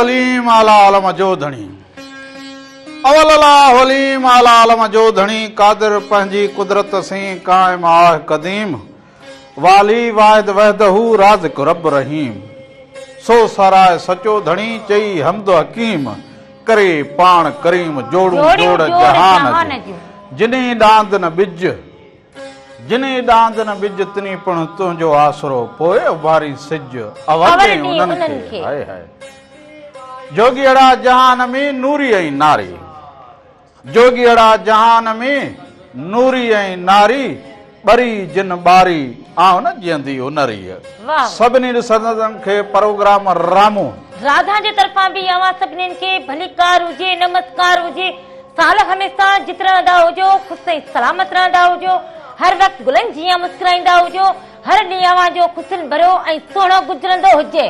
عليم اعليٰ عالم جو ڌڻي. اول الله عليم اعليٰ عالم جو ڌڻي قادر پنهنجي قدرت سين قائم آه قديم والي واحد وحده رازق رب رحيم سو ساراهه سچو ڌڻي چئي حمد حڪيم ڪري پاڻ ڪريم جوڙون جوڙ جهان جون جني ڏاند نه ٻج جني ڏاند نه ٻج تني پڻ تنهنجو آسرو پوء اڀارين سج اول ڏين انهن کي هاء هاء جوڳيئڙا جهان ۾ نوري ۽ ناري جوڳيئڙا جهان ۾ نوري ۽ ناري ٻري جن ٻاري آئون نه جيئندي ان ريء سڀني ڏسندڙن کي پروگرام رامون. راڌا جي طرفان به اوهان سڀنين کي ڀليڪار هجي نمسڪار هجي. سال هميشه جت رهندا هجو، خوش ۽ سلامت رهندا هجو، هر وقت گلن جيان مسڪرائيندا هجو، هر ڏينهن اوهان جو خوشين ڀريو ۽ سهڻو گذرندو هجي.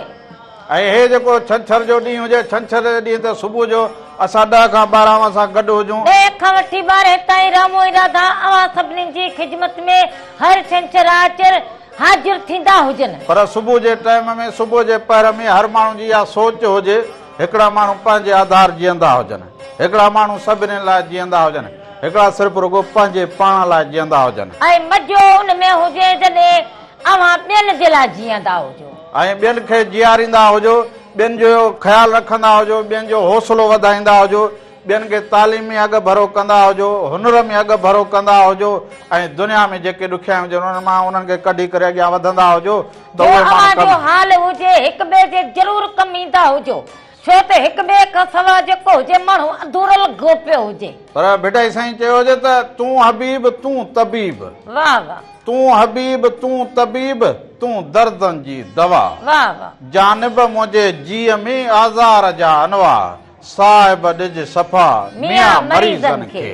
۽ هي جيڪو ڇنڇر جو ڏينهن هجي، ڇنڇر جي ڏينهن تي صبح جو اسان ڏهه کان 12 اوهان سان گڏ هجون. ڏهه کان وٺي ٻارهين تائين رامو ۽ راڌا اوهان سڀني جي خدمت ۾ هر ڇنڇر آچر حاضر ٿيندا هجن. پر صبح جي ٽائيم ۾ صبح جي پهر ۾ هر ماڻهو جي اها سوچ هجي هڪڙا ماڻهو پنهنجي آڌار جيئندا هجن، هڪڙا ماڻهو سڀني لاء جيئندا هجن، هڪڙا صرف رڳو پنهنجي پاڻ لاء جيئندا هجن. ۽ مزو ان ۾ هجي جڏهن اوهان ٻين جي لاء جيئندا هجو. ۽ ٻين کي جيئاريندا هجو، ٻين جو خيال رکندا هجو، ٻين جو حوصلو وڌائيندا هجو، ٻين کي تعليم ۾ اڳڀرو ڪندا هجو، هنر ۾ اڳڀرو ڪندا هجو ۽ دنيا ۾ جيڪي ڏکيائيون هجن انهن مان انهن کي ڪڍي ڪري اڳيان وڌندا هجو ته جو اهي ماڻهو اوهان ڪم. جو حال هجي هڪ ٻئي جي ضرور ڪم ايندا هجو، ڇو ته هڪ ٻئي کان سوا جيڪو هجي ماڻهو اڌورو لڳو پيو هجي. پر ڀٽائي سائين چيو هجي ته تون حبيب تون طبيب. واه واه. تون حبيب تون طبيب تون دردن جي دوا. واه واه. جانب منهنجي جيء ۾ آزار جا انواع. صاحب ڏج صفا ميان مريضن کي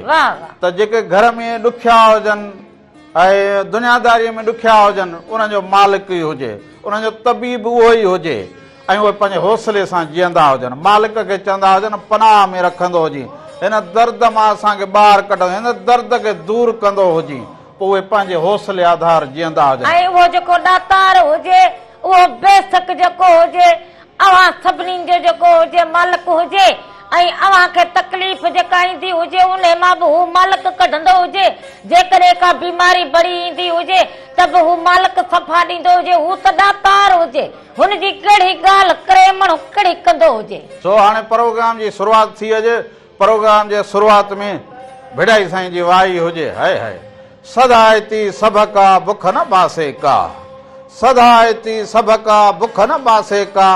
ته جيڪي گهر ۾ ڏکيا هجن ۽ دنياداريء ۾ ڏکيا هجن انهن جو مالڪ ئي هجي انهن جو طبيب اهو ئي هجي ۽ اهي پنهنجي حوصلي سان جيئندا هجن مالڪ کي چوندا هجن پناهه ۾ رکندو هجين هن درد مان اسان کي ٻاهر ڪڍندو هن درد کي دور ڪندو هجين پوء اهي پنهنجي حوصلي آڌار جيئندا هجن. ۽ اهو جيڪو ڏاتار هجي اهو بيشڪ جيڪو هجي اوهان سڀني جو جيڪو هجي مالڪ هجي ۽ اوهان کي تڪليف جيڪا ايندي هجي انهي مان به هو مالڪ ڪڍندو هجي، جيڪڏهن ڪا بيماري بڙي ايندي هجي ته به هو مالڪ صفا ڏيندو هجي، هو ته ڏاتار هجي، هن جي ڪهڙي ڳالهه ڪري ماڻهو ڪهڙي ڪندو هجي. سو هاڻي پروگرام جي شروعات ٿي هجي، پروگرام جي شروعات ۾ ڀڙائي سائين جي وائي هجي، هئي هئي. سدائتي سڀڪا بک نه باسي ڪا. سدائتي سڀڪا بک نه باسي ڪا،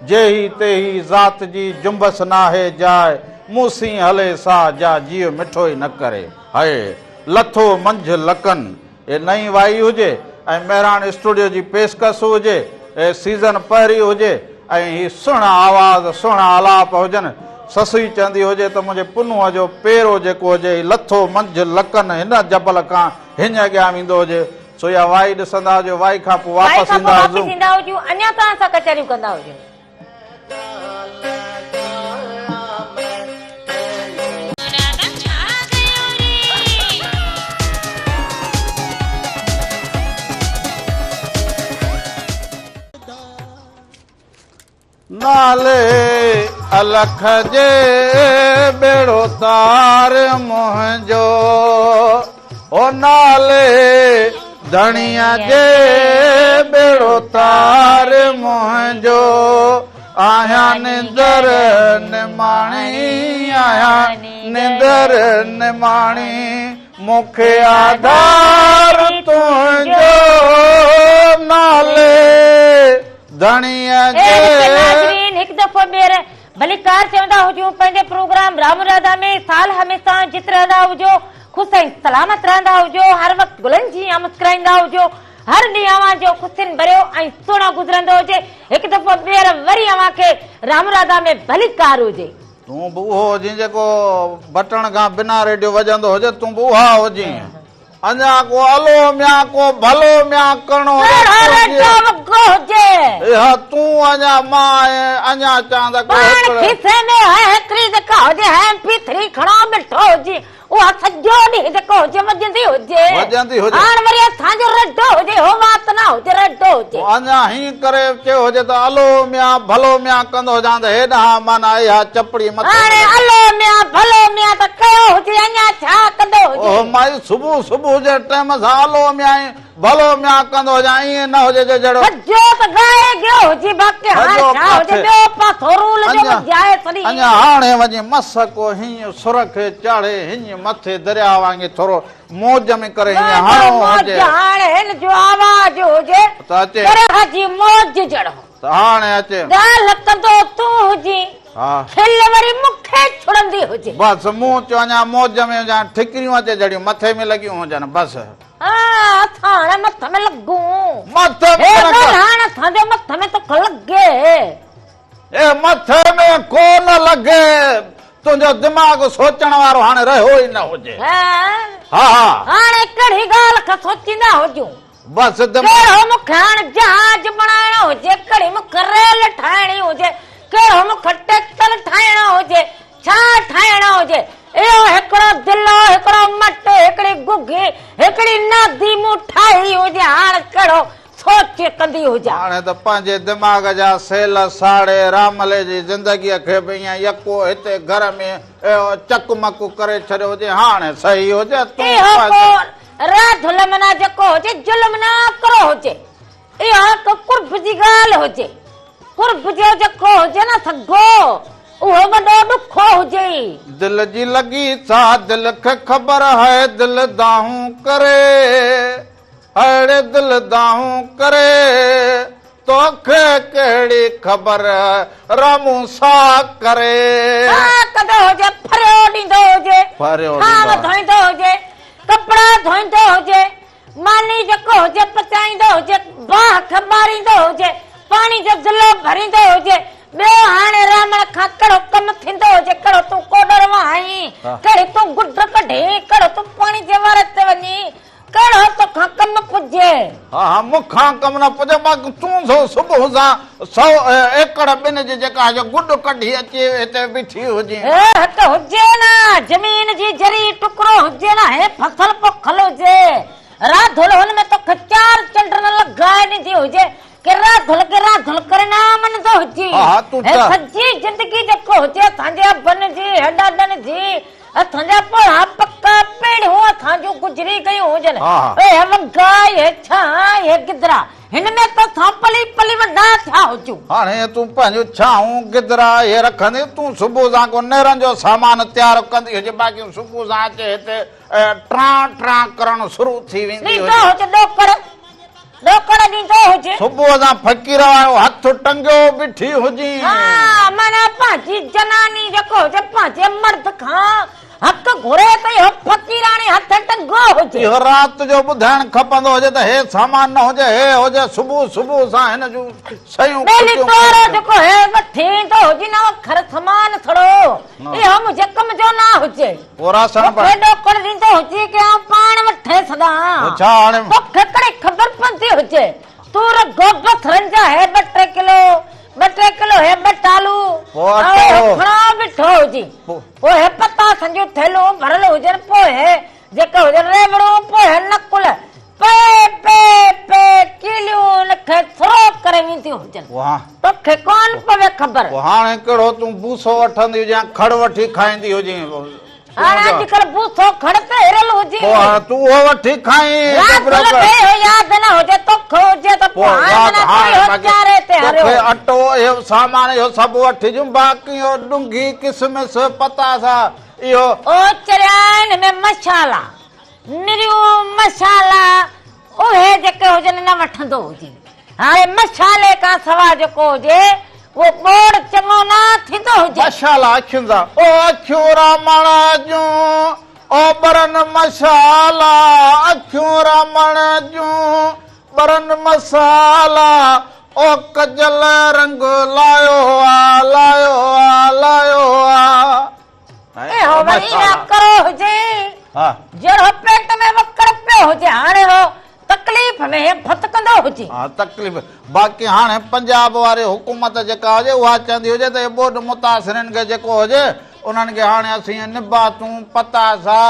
جيهي تيهي ذات جي جنبش ناهي جاء، مون سين هلي سا جا جيء مٺو ئي نه ڪري. هئي لٿو منجهه لڪن. هي نئين وائي هجي ۽ مهراڻ اسٽوڊيو جي پيشڪش هجي، هي سيزن پهرين هجي ۽ هي سهڻا آواز، سهڻا آلاپ هجن. سسئي چوندي هجي ته منهنجي پنهونء جو پيرو جيڪو هجي، هي لٿو منجهه لڪن هن جبل کان هڃ اڳيان ويندو هجي. سو اها وائي ڏسندا هجو، وائي کان پوء وائي واپس کان پوء ايندا واپس هجون. ايندا هجون، اڃا توهان سان ڪچهريون ڪندا هجون. نالي الک جي ٻيڙو تار منهنجو او نالي ڌڻيء جي ٻيڙو تار منهنجو آهيان نندر نماڻي آهيان نندر نماڻي مون کي آڌار تنهنجو نالي ڌڻيء جي. اي هڪ ناظرين هڪ دفعو ٻيهر ڀليڪار چوندا هجون پنهنجي پروگرام رام راڌا ۾ سال هميسان جت رهندا هجو خوش ۽ سلامت رهندا هجو هر وقت گلن جيان مسڪرائيندا هجو هر ڏينهن اوهان جو خوشين ڀريو ۽ سهڻو گذرندو هجي هڪ دفعو ٻيهر وري اوهان کي رام راڌا ۾ ڀليڪار هجي. تون به اهو هجين جيڪو بٽڻ کان بنا ريڊيو وڄندو هجي تون به اها هجين. اڃا ڪو الو ميان ڪو ڀلو ميان ڪرڻو ڪهڙو ريڊيو وڳو هجي. اها تون اڃا مان ۽ اڃا چان ته ڪو پاڻ هڪڙو. کيسي ۾ هي هڪڙي جيڪا هجي ايم پي ٿري کڻو بيٺو هجي. اها سڄو ڏينهن جيڪو هجي وڄندي هجي. وڄندي هجي. هاڻ وري اسان جو رڍو هجي هو وات نه هجي رڍو هجي. پوء اڃا هيئن ڪري چيو هجي ته الو ميان ڀلو ميان ڪندو هجان ته هيڏانهن معنيٰ اها چپڙي مٿي ۾ هاڻي الو ميان ڀلو ميان ته ڪيو هجي اڃا ڇا ڪندو هجي. اوهه مائي صبح صبح جي ٽيم سان الو ميان ۽ ڀلو ميان ڪندو هجان ائين نه هجي جو جهڙو. سڄو ته ڳائي گيو هجي باقي هاڻ سڄو ڇا هجي ڪاٿي. ٻيو پاسو رول جو اڃا وڄائي سڏي. اڃا هاڻي وڃي مس ڪو هينئن سر کي چاڙهي هينئن مٿي درياء وانگي ٿورو موج ۾ ڪري هينئن ڏاڍو هڻو موج هجي. هاڻي هن جو آواز هجي ته اچي. درياء جي موج جهڙو. ته هاڻي اچي. ڳالهه ڪندو تون هجين. ها. کل وري مون کي ڇڙندي هجي. بس مون چيو اڃا موج ۾ هجان ٺڪريون اچي جهڙيون مٿي ۾ لڳيون هجن بس. ها اسان هاڻي مٿ ۾ لڳون. مٿي ۾ هي نه ڳالهه هاڻ اسان جي مٿ ۾ توکي لڳي. اي مٿي ۾ ڪو نه لڳي. تنهنجو دماغ سوچڻ وارو هاڻي رهيو ئي نه هجي. ها ها ها. هاڻي ڪهڙي ڳالهه کي سوچيندا هجون. بس دماغ. ڪهڙو مون کي هاڻ جهاز بڻائڻو هجي، ڪهڙي مون کي ريل ٺاهڻي هجي، ڪهڙو مون کي ٽيڪٽر ٺاهڻو هجي، ڇا ٺاهڻو هجي. اهو هڪڙو دلو، هڪڙو مٽ، هڪڙي گگهي، هڪڙي نادي مون ٺاهي هجي، هاڻ ڪهڙو سوچ ڪندي هجان. هاڻي ته پنهنجي دماغ جا سيل ساڙي راملي جي زندگيء کي به ائين يڪو هتي گهر ۾ اهو چڪ مڪ ڪري ڇڏيو هجي، هاڻي صحيح هجي، تون اهو پنهنجو. ڪو راڌل معنيٰ جيڪو هجي ظلم نه ڪرو هجي، اها هڪ قرب جي ڳالهه هجي. قرب جو جيڪو هجي نه سگهو، اهو وڏو ڏکو هجي. دل جي لڳي سا دل کي خبر هئي دل دانهون ڪري اڙي دل دانهون ڪري توکي ڪهڙي خبر رامون سا ڪري. سا ڪندو هجي ڦريو ڏيندو هجي ڦريو ٿانو ڏيندو. ڌوئيندو هجي ڪپڙا ڌوئيندو هجي ماني جيڪو هجي پچائيندو هجي، باهه کي ٻاريندو هجي، پاڻي جو دلو ڀريندو هجي، ٻيو هاڻي رامڻ کان ڪهڙو ڪم ٿيندو هجي، ڪهڙو تون ڪوڏر وهائين، ڪهڙي تون گڊ ڪڍين، ڪهڙو تون پاڻي جي واري تي وڃين، ڪهڙو توکان ڪم پڄي. ها ها مون کان ڪم نه پڄي، باقي تون سو صبح سان سو ايڪڙ ٻن جي جيڪا هجي گڊ ڪڍي اچي هتي بيٺي هجين. هي هڪ هجي نه زمين جي ذري ٽڪرو هجي نه هي فصل پوکل هجي راڌل هن ۾ توکي چار چنڊ نه لڳائي ڏيندي هجي ڪي راڌل کي راڌل ڪري نه مڃندو هجي ها تون هي سڄي زندگي جيڪو هجي اسان جي ابن جي هي ڏاڏن جي اسان جا پوڙها پڪا پيڙهيون اسان جون گذري گيون هجن اهي وڳا اهي ڇانهه اهي گدرا هن ۾ ته اسان پلي پلي وڏا ٿيا هجون. هاڻي تون پنهنجون ڇانهون، گدرا اهي رکندين، تون صبح سان ڪو نيرن جو سامان تيار ڪندي هج، باقي صبح سان اچي هتي ٽران ٽران ڪرڻ شروع ٿي ويندي هجي. ڏيندو هج ڏوڪڙ، ڏوڪڙ ڏيندو هج. صبح سان فقير وارو هٿ ٽنگيو بيٺي هجين. ها معنيٰ پنهنجي جناني جيڪو هجي پنهنجي مرد کان حق گهري ته اهو فقيراڻي هٿ ٽنگو هجي. اهو رات جو ٻڌائڻ کپندو هجي ته هي سامان نه هجي، هي هجي، صبح صبح سان هن جون شيون ٻيلي ڪٽيون تورو پيون. جيڪو هي وٺي ايندو هجي نه وکر سامان ٿڙو اهو منهنجي ڪم جو نه هجي. پوء راسڻ مون کي ڏوڪڙ ڏيندو هجي ڪي آئون پاڻ وٺي سگهان. پوء ڇا هاڻي. توکي ڪهڙي خبر پوندي هجي. تون رڳو بصرن جا هي ٻه ٽي ڪلو، ٻه ٽي ڪلو هي ٻه ٽالو پوء ۽ اٽو. اهو کڻو بيٺو هجين. پوء هي پتاسن جون ٿيلهون ڀريل هجن، پوء هي جيڪي هجن ريوڙون، پوء هي نقل، پي پي پي ڪيليون ان کي ٿرو ڪري وينديون هجن. توکي ڪونه پوي خبر. پوء هاڻي ڪهڙو تون بوسو وٺندي هجين يا کڙ وٺي کائيندي هجين. هاڻي اڄڪلهه بوسو کڙ ته هريل هجي. پوء هاڻي تون اهو وٺي کائين. رات لڳي اهو ياد نه هجي توکي هجي ته پوء هاڻي معنيٰ تون اهو چاري تي هريو. توکي اٽو اهو سامان اهو سڀ وٺجون باقي اهو ڏونگهي ڪسمس پتاسا اهو. او چريا ان ۾ مشالا نريون مشالا اهي جيڪي هجن نه وٺندو هجي. هاڻي مشالي کان سوا جيڪو هجي اهو ٻوڙ چڱو نه ٿيندو هجي. مشالا اکين سان، او اکيون رامڻ جون، او ٻرن مشالا، اکيون رامڻ جون، ٻرن مشالا، او ڪجل رنگ لايو آ، لايو آ، لايو آ. اهو وري اها ڪرو هجي جهڙو پيٽ ۾ وڪڙ پيو هجي هاڻي هو تڪليف ۾ ڦٿڪندو هجي. ها تڪليف باقي هاڻي پنجاب واري حڪومت جيڪا هجي اها چوندي هجي ته اهي ٻوڏ متاثرين کي جيڪو هجي انهن کي هاڻي اسين نباتون پتاسا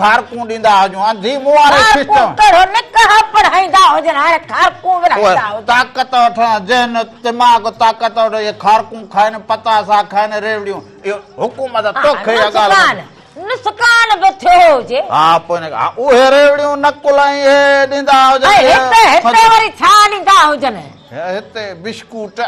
کارڪون ڏيندا هجون انڌي مون واري سسٽم. کارڪون ڪهڙو نڪاح پڙهائيندا هجن هاڻي کارڪون ورهائيندا هجن. طاقت وٺڻ ذهن دماغ طاقت وٺ اهي کارڪون کائن پتاسا کائن ريوڙيون اهو حڪومت توکي اها ڳالهه نسڪان به ٿيو هجي. ها پوء ان ها اهي ريوڙيون نقل ۽ اهي ڏيندا هجن. ۽ هتي هتي وري ڇا ڏيندا هجن. هتي بشڪوٽ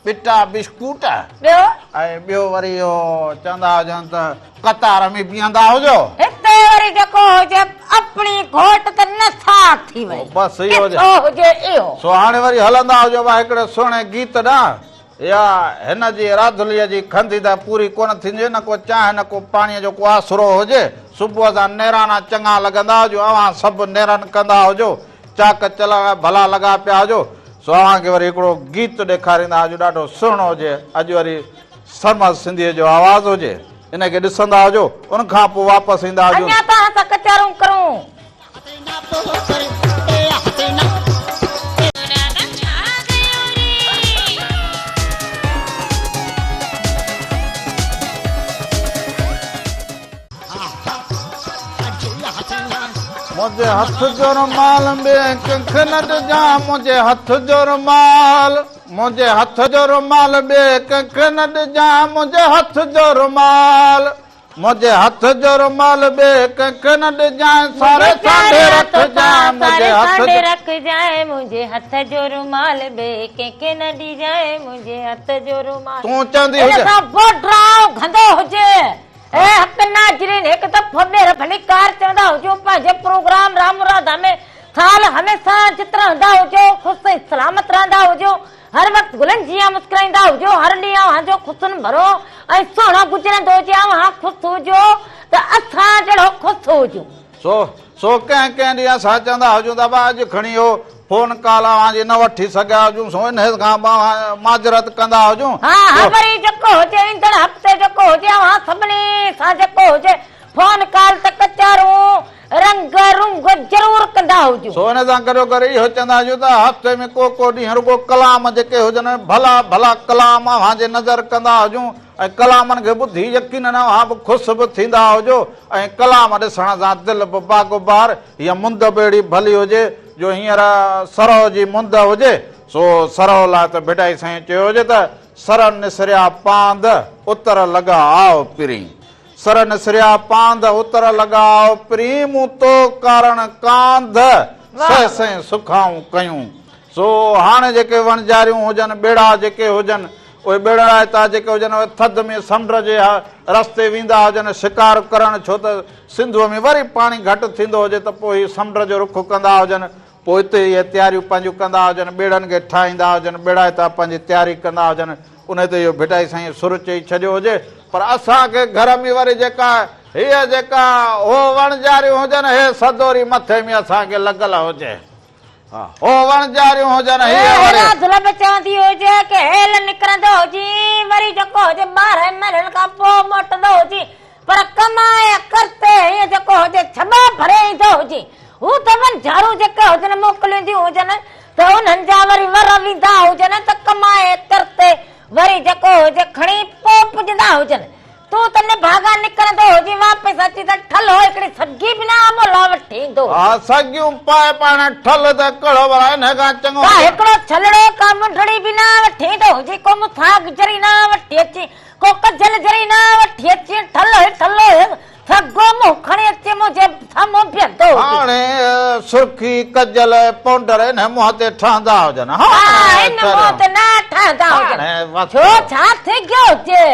ٻٽا بشڪوٽ ٻيو ۽ ٻيو وري اهو چوندا هجن ته قطار ۾ بيهندا هجو. هتي وري جيڪو هجي اپڻي گهوٽ ته نسار ٿي وئي. بس اهو ڪٿو هجي اهو. سو هاڻي وري هلندا هجو ڀا هڪڙي سهڻي گيت ڏانهن. يا هن جي راڌليء جي کنڌي ته پوري ڪونه ٿيندي، نه ڪو چانهه نه ڪو پاڻيء جو ڪو آسرو هجي. صبح سان نيرانا چڱا لڳندا هجو، اوهان سڀ نيرن ڪندا هجو، چاڪ چلغ ڀلا لڳا پيا هجو. سو اوهان کي وري هڪڙو گيت ڏيکاريندا هجون، ڏاڍو سهڻو هجي. اڄ وري سرمد سنڌيء جو آواز هجي، ان کي ڏسندا هجو، ان کان پوء واپس ايندا هجون. اڃا توهان سان ڪچهرون ڪرون. منهنجي هٿ جو رومال ٻئي ڪنهن کي نه ڏجان منهنجي هٿ جو رومال منهنجي هٿ جو رومال ٻئي ڪنهن کي نه ڏجان منهنجي هٿ جو رومال منهنجي هٿ جو رومال ٻئي ڪنهن کي نه ڏجانء، ساري سانڍي رکجانء، منهنجي هٿ جو. رکجانء، منهنجي هٿ جو رومال ٻئي ڪنهن کي نه ڏجانء، منهنجي هٿ جو رومال. تون چوندي هجين. ان سان بوڊراء گهندو هجي. اي حق ناظرين هڪ دفعو ٻيهر ڀليڪار چوندا هجون پنهنجي پروگرام رام راڌا ۾ ٿال هميشه جت رهندا هجو خوش ۽ سلامت رهندا هجو. هر وقت گلن جيان مسڪرائيندا هجو، هر ڏينهن اوهان جو حسن ڀرو ۽ سهڻو گذرندو هجي، اوهان خوش هجو ته اسان جهڙو خوش هجون. سو سو ڪنهن ڪنهن ڏينهن اسان چوندا هجون ته ابا اڄ کڻي اهو فون ڪال اوهان جي نه وٺي سگهيا هجون سو انهيء کان به اوهان معذرت ڪندا هجون. ها ها وري جيڪو هجي ايندڙ هفتي جيڪو هجي اوهان سڀني سان جيڪو هجي فون ڪال ته ڪچهرون رنگ رونگ ضرور ڪندا هجون. سو ان سان گڏوگڏ اهو چوندا هجون ته هفتي ۾ ڪو ڪو ڏينهن رڳو ڪلام جيڪي هجن ڀلا ڀلا ڪلام اوهان جي نظر ڪندا هجون ۽ ڪلامن کي ٻڌي يقينن اوهان به خوش به ٿيندا هجو ۽ ڪلام ڏسڻ سان دل به باغ و بهار هيء مند به اهڙي ڀلي هجي جو هينئر سرهه جي مند هجي سو سرهه لاء ته ڀٽائي سائين چيو هجي ته سر نسريا پاند اتر لڳا آء پرين. سر نسريا پاند اتر لڳا آء پرين مون تو ڪارڻ ڪانڌ سهه سين سکائون ڪيون. سو هاڻي جيڪي وڻجاريون هجن، ٻيڙا جيڪي هجن، اهي ٻيڙائتا جيڪي هجن، اهي ٿڌ ۾ سمنڊ جي رستي ويندا هجن شڪار ڪرڻ، ڇو ته سنڌوء ۾ وري پاڻي گهٽ ٿيندو هجي ته پوء هي سمنڊ جو رخ ڪندا هجن. پوء اتي اهي تياريون پنهنجون ڪندا هجن، ٻيڙن کي ٺاهيندا هجن، ٻيڙائتا پنهنجي تياري ڪندا هجن، انهي تي اهو ڀٽائي سائين سر چئي ڇڏيو هجي، پر اسان کي گهر ۾ وري جيڪا هيء جيڪا هو وڻجاريون هجن، هي سدوري مٿي ۾ اسان کي لڳل هجي، هو وڻجاريون هجن، هيء وري. راڌل به چوندي هجي ڪه هيل نڪرندو هجين، وري جيڪو هجي 12 مهينن کان پوء موٽندو هجين، پر ڪمائي ڪرتي هيئن جيڪو هجي ڇٻا ڀري ايندو هجين. هو ته ونجهارون جيڪي هجن موڪلينديون هجن ته انهن جا وري ور ويندا هجن ته ڪمائي ترتي وري جيڪو هجي کڻي پوء پڄندا هجن. تون ته نڀاڳا نڪرندو هجين واپس اچي ته ٺلهو هڪڙي سڳي به نه آمولا وٺي ايندو هجين. ها سڳيون پائي پاڻ ٺلهه ته ڪهڙو ڀلا انهي کان چڱو ڪا هڪڙو ڇلڙو ڪا منڍڙي به نه وٺي ايندو هجين ڪو مساڳ ذري نه وٺي اچين ڪو ڪجل ذري نه وٺي اچين ٺلهو ئي ٺلهو سگهو منهن کڻي اچي منهنجي سامهون بيهندو هجي. هاڻي سرخي، ڪجل ۽ پائونڊر انهي منهن تي ٺهندا هجن. ها ان منهن تي نه ٺهندا هجن. ڇو ڇا ٿي گيو هجي.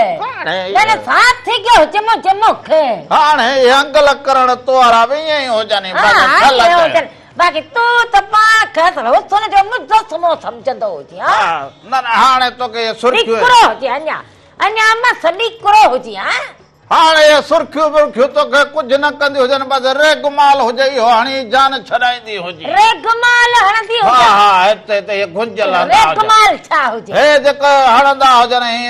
نه نه ڇا ٿي گيو هجي منهنجي منهن کي. هاڻي اهي انگل ڪرڻ تو وارا به ائين ئي هجن. ها ائين ئي هجن. باقي تون ته پاڻ کي اصل حسن جو مجسمو سمجهندو هجين ها. نه نه هاڻي توکي اهي سرخيون. ڏيڪرو هجين اڃا اڃا مس ڏيڪرو هجين ها. هاڻ اهي سرخيون برخيون توکي ڪجهه نه ڪنديون هجن، بس ريگمال هجي اهو هڻي جان ڇڏائيندي هجي. ريگمال هڻندي هجان. ها ها هتي ته اهي گهنجل هندا هجن. ريگمال ڇا هجي؟ هي جيڪو هڻندا هجن هي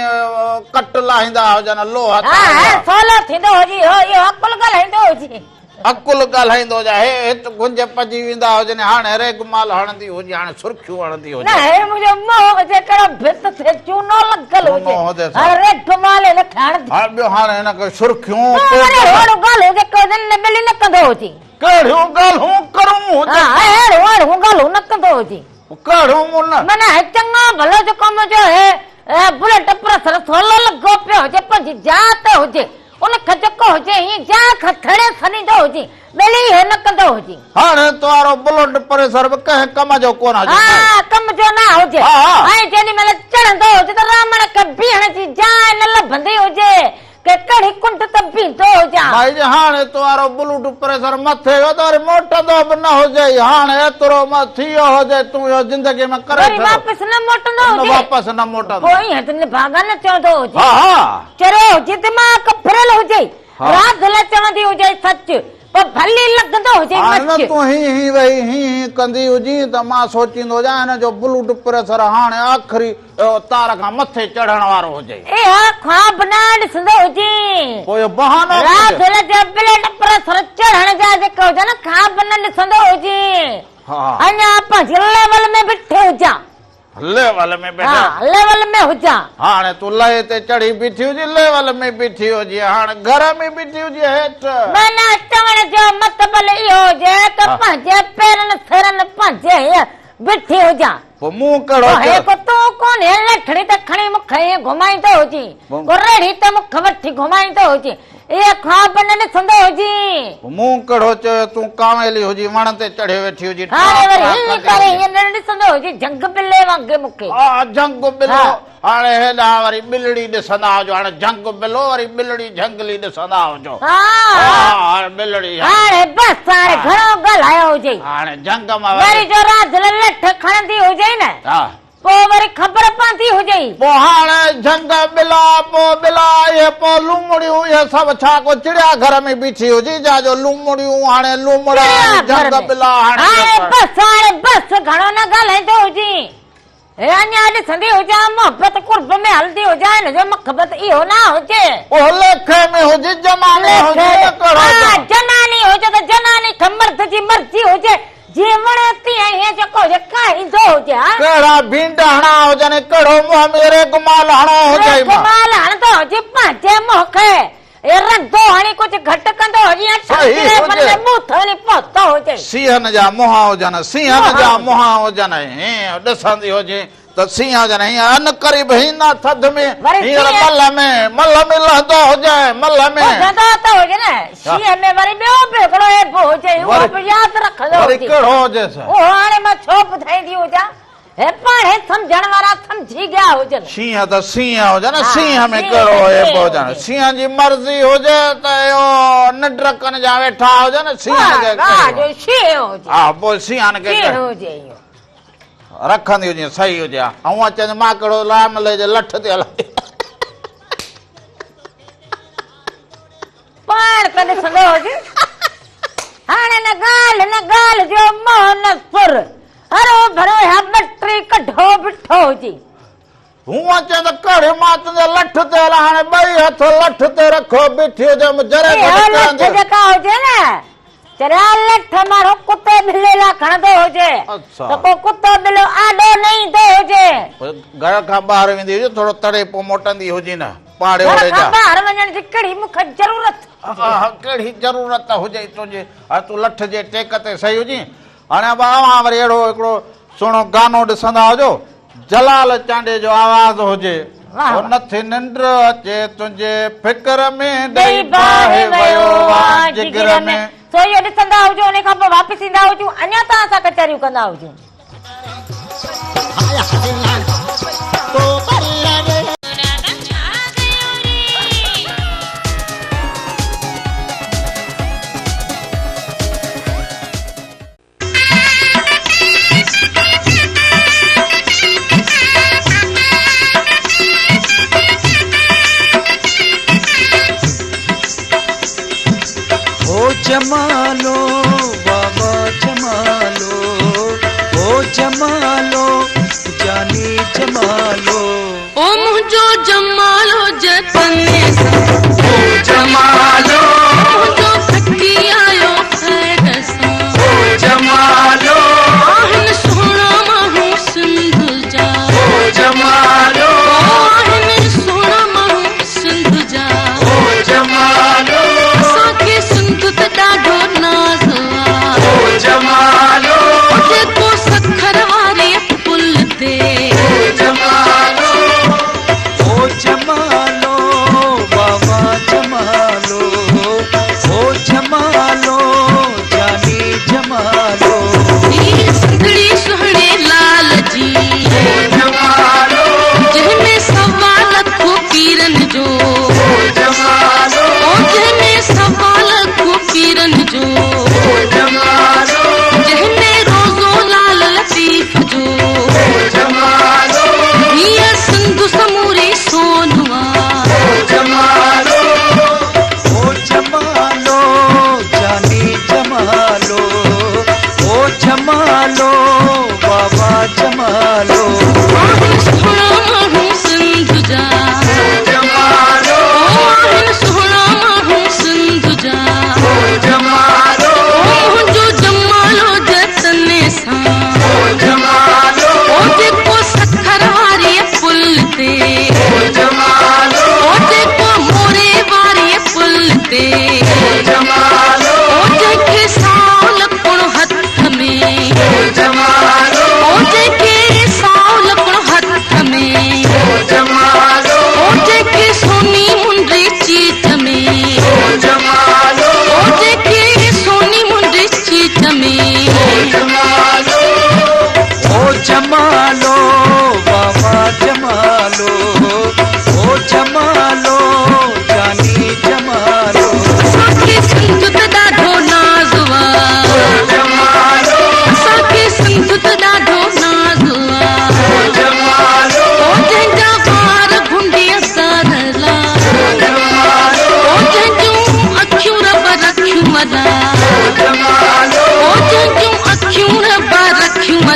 ڪٽ لاهيندا هجن لوهه ها ها سولو ٿيندو هجي اهو اهو عقل ڳالهائيندو هجي. عقل ڳالهائيندو هجي هي هت گهنج پئجي ويندا هجن هاڻ ريگمال هڻندي هجي هاڻ سرخيون هڻندي هجي. نه هي منهنجو منهن هجي ڪهڙو ڀت تي چونو لڳل هجي. چونو هجي هاڻ ريگمال هن کي. لٺ هڻندي. ها ٻيو هاڻي هن کي سرخيون تون وري هوڙ ڳالهيون جيڪو هجن نه ملي نه ڪندو هجين. ڪهڙيون ڳالهيون ڪرون ها اهڙيون اهڙيون ڳالهيون نه ڪندو هجين. ڪهڙيون مون نه. معنيٰ هي چڱو ڀلو جيڪو منهنجو هي بلڊ پريشر ٿورو لڳو پيو هجي پنهنجي جاء تي هجي ان کي جيڪو هجي هيئن جاء کان ٿڙي ڇڏيندو هجي ٻيلي اهو نه ڪندو هجي. هاڻي توهارو بلڊ پريشر به ڪنهن ڪم جو ڪونه هجي. ها ڪم جو نه هجي ۽ جيڏي مهل چڙهندو هجي ته رامڻ کي بيهڻ جي جاء نه لڀندي هجي ڪي ڪهڙي ڪنڊ ته بيهندو هجان. ڀائي جي هاڻي توهارو بلڊ پريشر مٿي ويو ته وري موٽندو به نه هجي. هاڻي ايترو ٿي ويو هجي تون اهو زندگي ۾ ڪري وري واپس نه موٽندو هجي. هجي. واپس نه موٽندو. پوء ائين ته نڀاڳا نه چوندو هجي. ها ها. چريو هجي دماغ ڦريل هجي. رات لاء چوندي هجي سچ پر ڀلي لڳندو هجي هاڻي نه مچ. تون هين هين ويهي هين هين ڪندي هجين ته مان سوچيندو هجان هن جو بلڊ پريشر هاڻي آخري تار کان مٿي چڙهڻ وارو هجي. اها خواب نه ڏسندو هجين. پوء اهو بهانو رات لاء جو بلڊ پريشر چڙهڻ جا جيڪي هجن خواب نه ڏسندو هجين. اڃا پنهنجي ليول ۾ بيٺي هجان. ليول ۾ بيٺا. ها ليول ۾ هجان. هاڻي تون لئي تي چڙهي بيٺي هجين ليول ۾ بيٺي هجين هاڻ گهر ۾ بيٺي هجين هيٺ. معنيٰ چوڻ جو مطلب اهو هجي ته پنهنجي پيرن سرن پنهنجي هيئن بيٺي هجان. پوء مون ڪهڙو پوء هي ڪو تون ڪونهين لٺڙي ته کڻي مون کي ائين گهمائيندو هجين ڪو ريڙهي ته مون کي وٺي گهمائيندو هجين اهي خواب نه ڏسندو هجين. مون ڪهڙو چيو تون ڪانويلي هجين وڻ تي چڙهيو ويٺي هجين ٽران هاڻي وري ٽران هيئن ڪندي ڪري هجين. هيئن نه ڏسندو هجين جهنگ ٻلي وانگي مون کي. ها جهنگ ٻلو هاڻي هيڏانهن وري ٻلڙي ڏسندا هجو هاڻي جهنگ ٻلو وري ٻلڙي جهنگلي ڏسندا هجو. ها ها ٻلڙي هاڻي بس هاڻي گهڻو ڳالهايو هجئي. هاڻي جهنگ مان وري. وري جو راڌل لٺ کڻندي هجئي نه. ها. پوء وري خبر پوندي هجئي. پوء هاڻي جهنگ ٻلا، پوء ٻلا، اهي پوء لومڙيون، اهي سڀ ڇا ڪو چڙيا گهر ۾ بيٺي هجي، جا جو لومڙيون، هاڻي لومڙا ۽ جهنگ ٻلا، هاڻي هاڻي بس، هاڻي بس، گهڻو نه ڳالهائيندو هجين. هي اڃا ڏسندي هجان، محبت قرب ۾ هلندي هجان، هن جو مقصد اهو نه هجي. اهو ليکي ۾ هجي، جناني هجي ته ڪهڙو ها، جناني هجي ته جناني کي مرد جي مرضي هجي. جيئن وڻي تيئن هيئن جيڪو هجي کائيندو هجي ها. ڪهڙا ڀينڊ هڻا هجن ۽ ڪهڙو منهن ۾ ريگمال هڻو هجئي مان. ريگمال هڻندو هجي پنهنجي منهن کي اي رندو هڻي ڪجهه گهٽ ڪندو هجي يا صحيح ڇڪري هجي. من ۾ ٻوٿ هڻي پهتو هجي. سينهن جا منهن هجن، سينهن جا منهن هجن هيئن ڏسندي هجين ته سينهن هجن هيئن ان قريب هينا ٿڌ ۾ وري هينئر سينهن ملهه ۾ ملهه ۾ لهندو هجين ملهه ۾. ٻڌندو ته هجي نه شينهن ۾ وري ٻيو به هڪڙو عيب هجي اهو وري به ياد رکندو وري هجي. ڪهڙو هجيس. اهو هاڻي مان ڇو ٻڌائيندي هجان هي پاڻهي سمجهڻ وارا سمجهي گيا هجن. شينهن ته سينهن هجي نه ها سينهن ۾ شينهن ڪهڙو ته عيب شينهن هجڻ هجي. سينهن جي مرضي هجي ته اهو ننڊ ڪن جا ويٺا هجن سينهن واهه کي واهه ڪهڙو جو شينهن هجي. ها پوء سينهن کي شينهن ڪهڙو هجي اهو. رکندي هجي صحيح هجي ها. هونء چوندي مان ڪهڙو لام لئي جي لٺ تي هلندي. پاڻ ته ڏسندو هجي. هاڻي نه ڳالهه نه ڳالهه جو منهن نه سر. هرو ڀرو اها ٻٽري ڪڍو بيٺو هجي. هونء چئين ته ڪهڙي مان تنهنجي لٺ تي هلان هاڻي ٻئي هٿ لٺ تي رکيو بيٺي هجي مون جري اها گهٽ لٺ ڪرندي. جيڪا هجي نه چريا لٺ ماڻهو ڪتي ٻلي لاء کڻندو هجي ته ڪو ڪتو ٻلو آڏو نه ايندو هجي. پوء گهر کان ٻاهر ويندي هجي ٿورو تڙي پوء موٽندي هجي نه پاڙي گهر اوڙي کان جا. ٻاهر وڃڻ جي ڪهڙي مون کي ضرورت هجي. اها ڪهڙي ضرورت هجئي تنهنجي هاڻي تون لٺ جي ٽيڪ تي صحيح هجين. هاڻي ابا اوهان وري اهڙو هڪڙو سهڻو گانو ڏسندا هجو جلال چانڊيي جو آواز هجي او نه ٿي ننڊ اچي تنهنجي فڪر ۾ ڏئي باهه ويو آ جگر ۾. سو اهو ڏسندا هجو انهي کان پوء واپس ايندا هجون اڃا توهان سان ڪچهريون ڪندا هجون. او جمالو بابا جمالو او جمالو جاني جمالو. او منهنجو جمالو جتن سان. او جمالو. منهنجو ٿڪي آيو خير سان. او جمالو. آهن سهڻا ماڻهو سنڌ جا. او جمالو. آهن سهڻا ماڻهو سنڌ جا.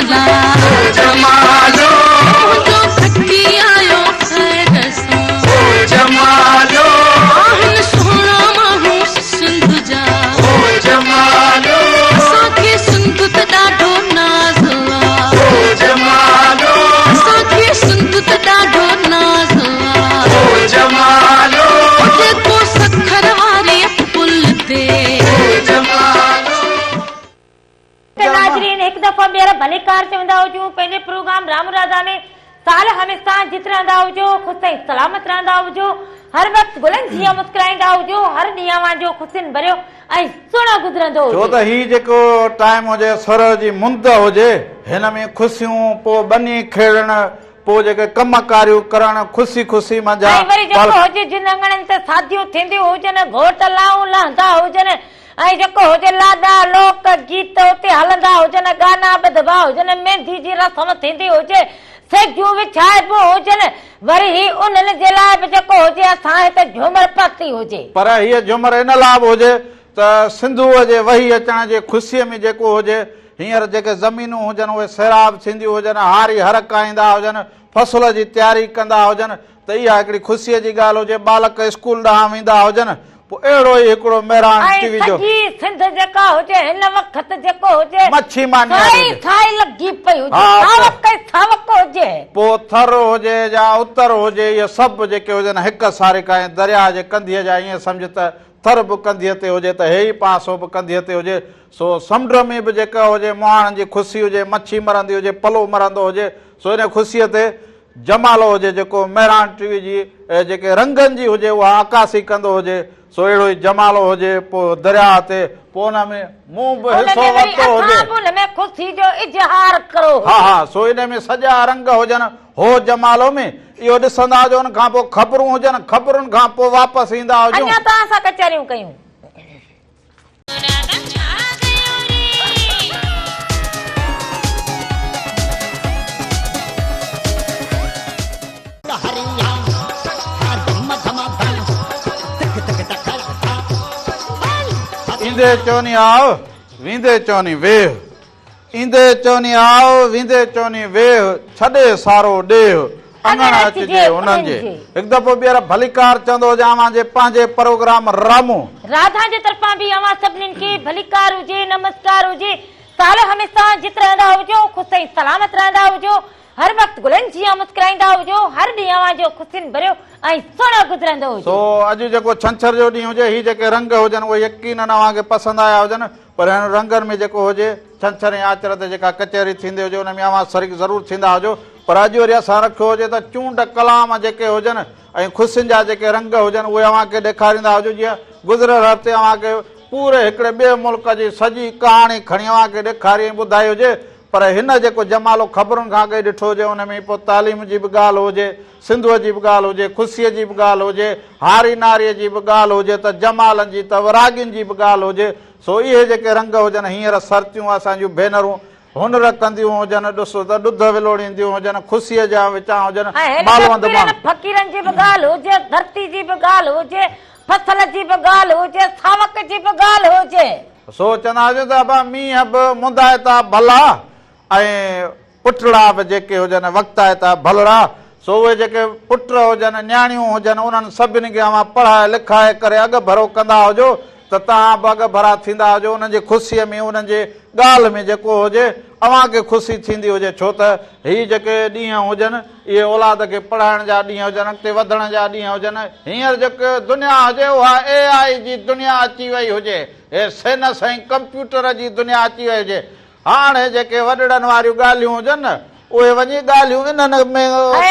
جمالا. جمالو. منهنجو کٽي آيو خير سان. او جمالو. آهن سهڻا ماڻهو سنڌ جا. او جمالو. اسان کي سنڌ تي ڏاڍو ناز آ. او جمالو. اسان کي سنڌ تي ڏاڍو ناز آ. او جمالو. او جيڪو سکر واري پل تي. او جمالو. ته ناظرين هڪ دفعو ٻيهر ڀليڪار چوندا هجون پنهنجي پروگرام رام راڌا ۾ سال همستان جت رهندا هجو خوش ۽ سلامت رهندا هجو هر وقت گلن جيان مسڪرائيندا هجو هر ڏينهن اوهان جو خوشين ڀريو ۽ سهڻو گذرندو ڇو هجي. ته هي جيڪو ٽائيم هجي سرء جي مند هجي هن ۾ خوشيون پوء ٻني کيڙڻ پوء جيڪي ڪم ڪاريون ڪرڻ خوشي خوشي منجهان ۽ وري جيڪو هجي جن اڱڻن تي شاديون ٿينديون هجن گهوٽ لائون لهندا هجن ۽ جيڪو هجي لاڏا، لوڪ گيت اتي هلندا هجن، گانا ٻڌبا هجن، ميندي جي رسم ٿيندي هجي، سيجون وڇائبون هجن، وري هي انهن جي لاء به جيڪو هجي اسان هت جهومر پاتي هجي. پر هيء جهومر ان لاء به هجي ته سنڌوء جي وهي اچڻ جي خوشيء ۾ جيڪو هجي، هينئر جيڪي زمينون هجن اهي سيراب ٿينديون هجن، هاري هر ڪاهيندا هجن، فصل جي تياري ڪندا هجن ته اها هڪڙي خوشيء جي ڳالهه هجي، ٻالڪ اسڪول ڏانهن ويندا هجن، پوء اهڙو ئي هڪڙو مهراڻ ٽي وي جو. ۽ سڄي سنڌ جيڪا هجي هن وقت جيڪو هجي مڇي مانياري سائي هجي. سائي لڳي پئي هجي، ها، پوء. ساوڪ ئي ساوڪ هجي. پوء ٿر هجي يا اتر هجي اهي سڀ جيڪي هجن هڪ ساريڪا ۽ درياهه جي ڪنڌيء جا ائين سمجهه ته ٿر به ڪنڌيء تي هجي ته هي ئي پاسو به ڪنڌيء تي هجي سو سمنڊ ۾ به جيڪا هجي مهاڻن جي خوشي هجي، مڇي مرندي هجي، پلو مرندو هجي سو ان خوشيء تي جمالو هجي جيڪو مهراڻ ٽي وي جي جيڪي رنگن جي هجي اها عڪاسي ڪندو هجي سو اهڙو ئي جمالو هجي پوء درياهه تي پوء ان ۾ مون به ان حصو ۾ وري ورتو هجي. اسان به ان ۾ خوشي جو اظهار ڪرو ها هجي. ها سو ان ۾ سڄا رنگ هجن هو جمالو ۾ اهو ڏسندا هجو ان کان پوء خبرون هجن خبرن کان پوء واپس ايندا هجون. اڃا توهان سان ڪچهريون ڪيون. ايندي چوني آء، ويندي چوني ويهه. ايندي چوني آء، ويندي چوني ويهه، ڇڏي سارو ڏيهه، اڱڻ اچجي انهن جي. هڪ دفعو ٻيهر ڀليڪار چوندو هجان اوهان جي پنهنجي پروگرام رامو. راڌا جي طرفان به اوهان سڀنين کي ڀليڪار هجي، نمسڪار هجي. سال هميشه جت رهندا هجو، خوش ۽ سلامت رهندا هجو، هر وقت گلن جيان مسڪرائيندا هجو، هر ڏينهن اوهان جو خوشين ڀريو ۽ سهڻو گذرندو هجي. سو اڄ جيڪو ڇنڇر جو ڏينهن هجي، هي جيڪي رنگ هجن اهي يقينن اوهان کي پسند آيا هجن. پر هن رنگن ۾ جيڪو هجي، ڇنڇر ۽ آچر تي جيڪا ڪچهري ٿيندي هجي، ان ۾ اوهان شريڪ ضرور ٿيندا هجو. پر اڄ وري اسان رکيو هجي ته چونڊ ڪلام جيڪي هجن ۽ خوشين جا جيڪي رنگ هجن، اهي اوهان کي ڏيکاريندا هجون. جيئن گذريل هفتي اوهان کي پوري هڪڙي ٻئي ملڪ جي سڄي ڪهاڻي کڻي اوهان کي ڏيکاري ۽ ٻڌائي هجي، پر هن جيڪو جمالو خبرن کان اڳ ئي ڏٺو هجي، ان ۾ پوء تعليم جي به ڳالهه هجي، سنڌوء جي به ڳالهه هجي، خوشيء جي به ڳالهه هجي، هاري ناريء جي به ڳالهه هجي ته جمالن جي ته وراڳين جي به ڳالهه هجي، سو اهي جيڪي رنگ هجن، هينئر سرتيون اسان جون ڀينرون هنر ڪنديون هجن، ڏس ته ڏڌ ولوڙينديون هجن، خوشيء جا وچان هجن، ۽ هن ۾ مالوند پيرن ماڻهو. فقيرن جي به ڳالهه هجي، ڌرتي جي به ڳالهه هجي، فصل جي به ڳالهه هجي، ساوڪ جي به ڳالهه هجي. سو چوندا هجون ته ابا مينهن به مندائتا ڀلا ۽ پٽڙا به جيڪي هجن وقتائتا ڀلڙا، سو اهي جيڪي پٽ هجن، نياڻيون هجن، انهن سڀني کي اوهان پڙهائي لکائي ڪري اڳڀرو ڪندا هجو ته توهان به اڳڀرا ٿيندا هجو، انهن جي خوشيء ۾ انهن جي ڳالهه ۾ جيڪو هجي اوهان کي خوشي ٿيندي هجي، ڇو ته هي جيڪي ڏينهن هجن اهي اولاد کي پڙهائڻ جا ڏينهن هجن، اڳتي وڌڻ جا ڏينهن هجن، هينئر جيڪي دنيا هجي اها اي آء جي دنيا اچي وئي هجي، هي سينس ۽ ڪمپيوٽر جي دنيا اچي وئي هجي، هاڻي جيڪي وڏڙن واريون ڳالهيون هجن نه، اهي وڃي ڳالهيون انهن ۾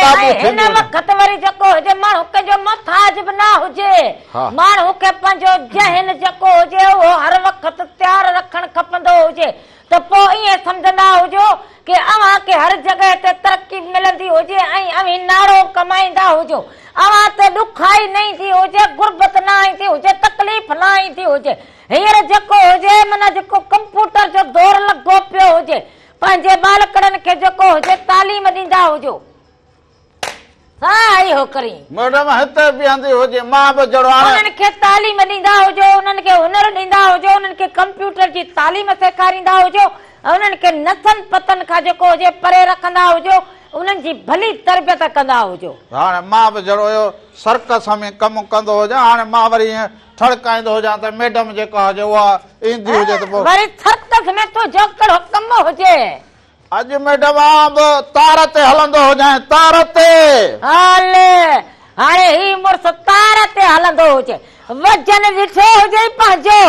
قابو ۽ هن ٿينديون وڃن. وقت وري جيڪو هجي ماڻهو ڪنهن جو محتاج به نه هجي. ماڻهو کي پنهنجو ذهن جيڪو هجي اهو هر وقت تيار رکڻ کپندو هجي ته پوء ائين سمجهندا هجو ڪي اوهان کي هر جڳهه تي ترقي ملندي هجي ۽ اوهين ناڙو ڪمائيندا هجو. اوهان تي ڏکائي نه ايندي هجي، غربت نه ايندي هجي، تڪليف نه ايندي هجي. هينئر جيڪو هجي معنيٰ جيڪو ڪمپوٽر جو دور لڳو پيو هجي پنهنجي ٻالڪڙن کي جيڪو هجي تعليم ڏيندا هجو سا اهو ڪرين. ميڊم هتي بيهندي هجي مان به جهڙو هاڻي. انهن کي تعليم ڏيندا هجو انهن کي هنر ڏيندا هجو انهن کي ڪمپيوٽر جي تعليم سيکاريندا هجو. ۽ انهن کي نسن پتن کان جيڪو هجي پري رکندا هجو، انهن جي ڀلي تربيت ڪندا هجو. هاڻي مان به جهڙو اهو سرڪس ۾ ڪم ڪندو هجان، هاڻي مان وري ائين ٺڙڪائيندو هجان ته ميڊم جيڪا هجي اها ايندي هجي ته پوء. وري سرڪس ۾ تنهنجو ڪهڙو ڪم هجي؟ اڄ ميڊم آئون به تار تي هلندو هجانء، تار تي. هل، هاڻي هي مڙس تار تي هلندو هجي، وزن ڏٺو هجئي پنهنجو.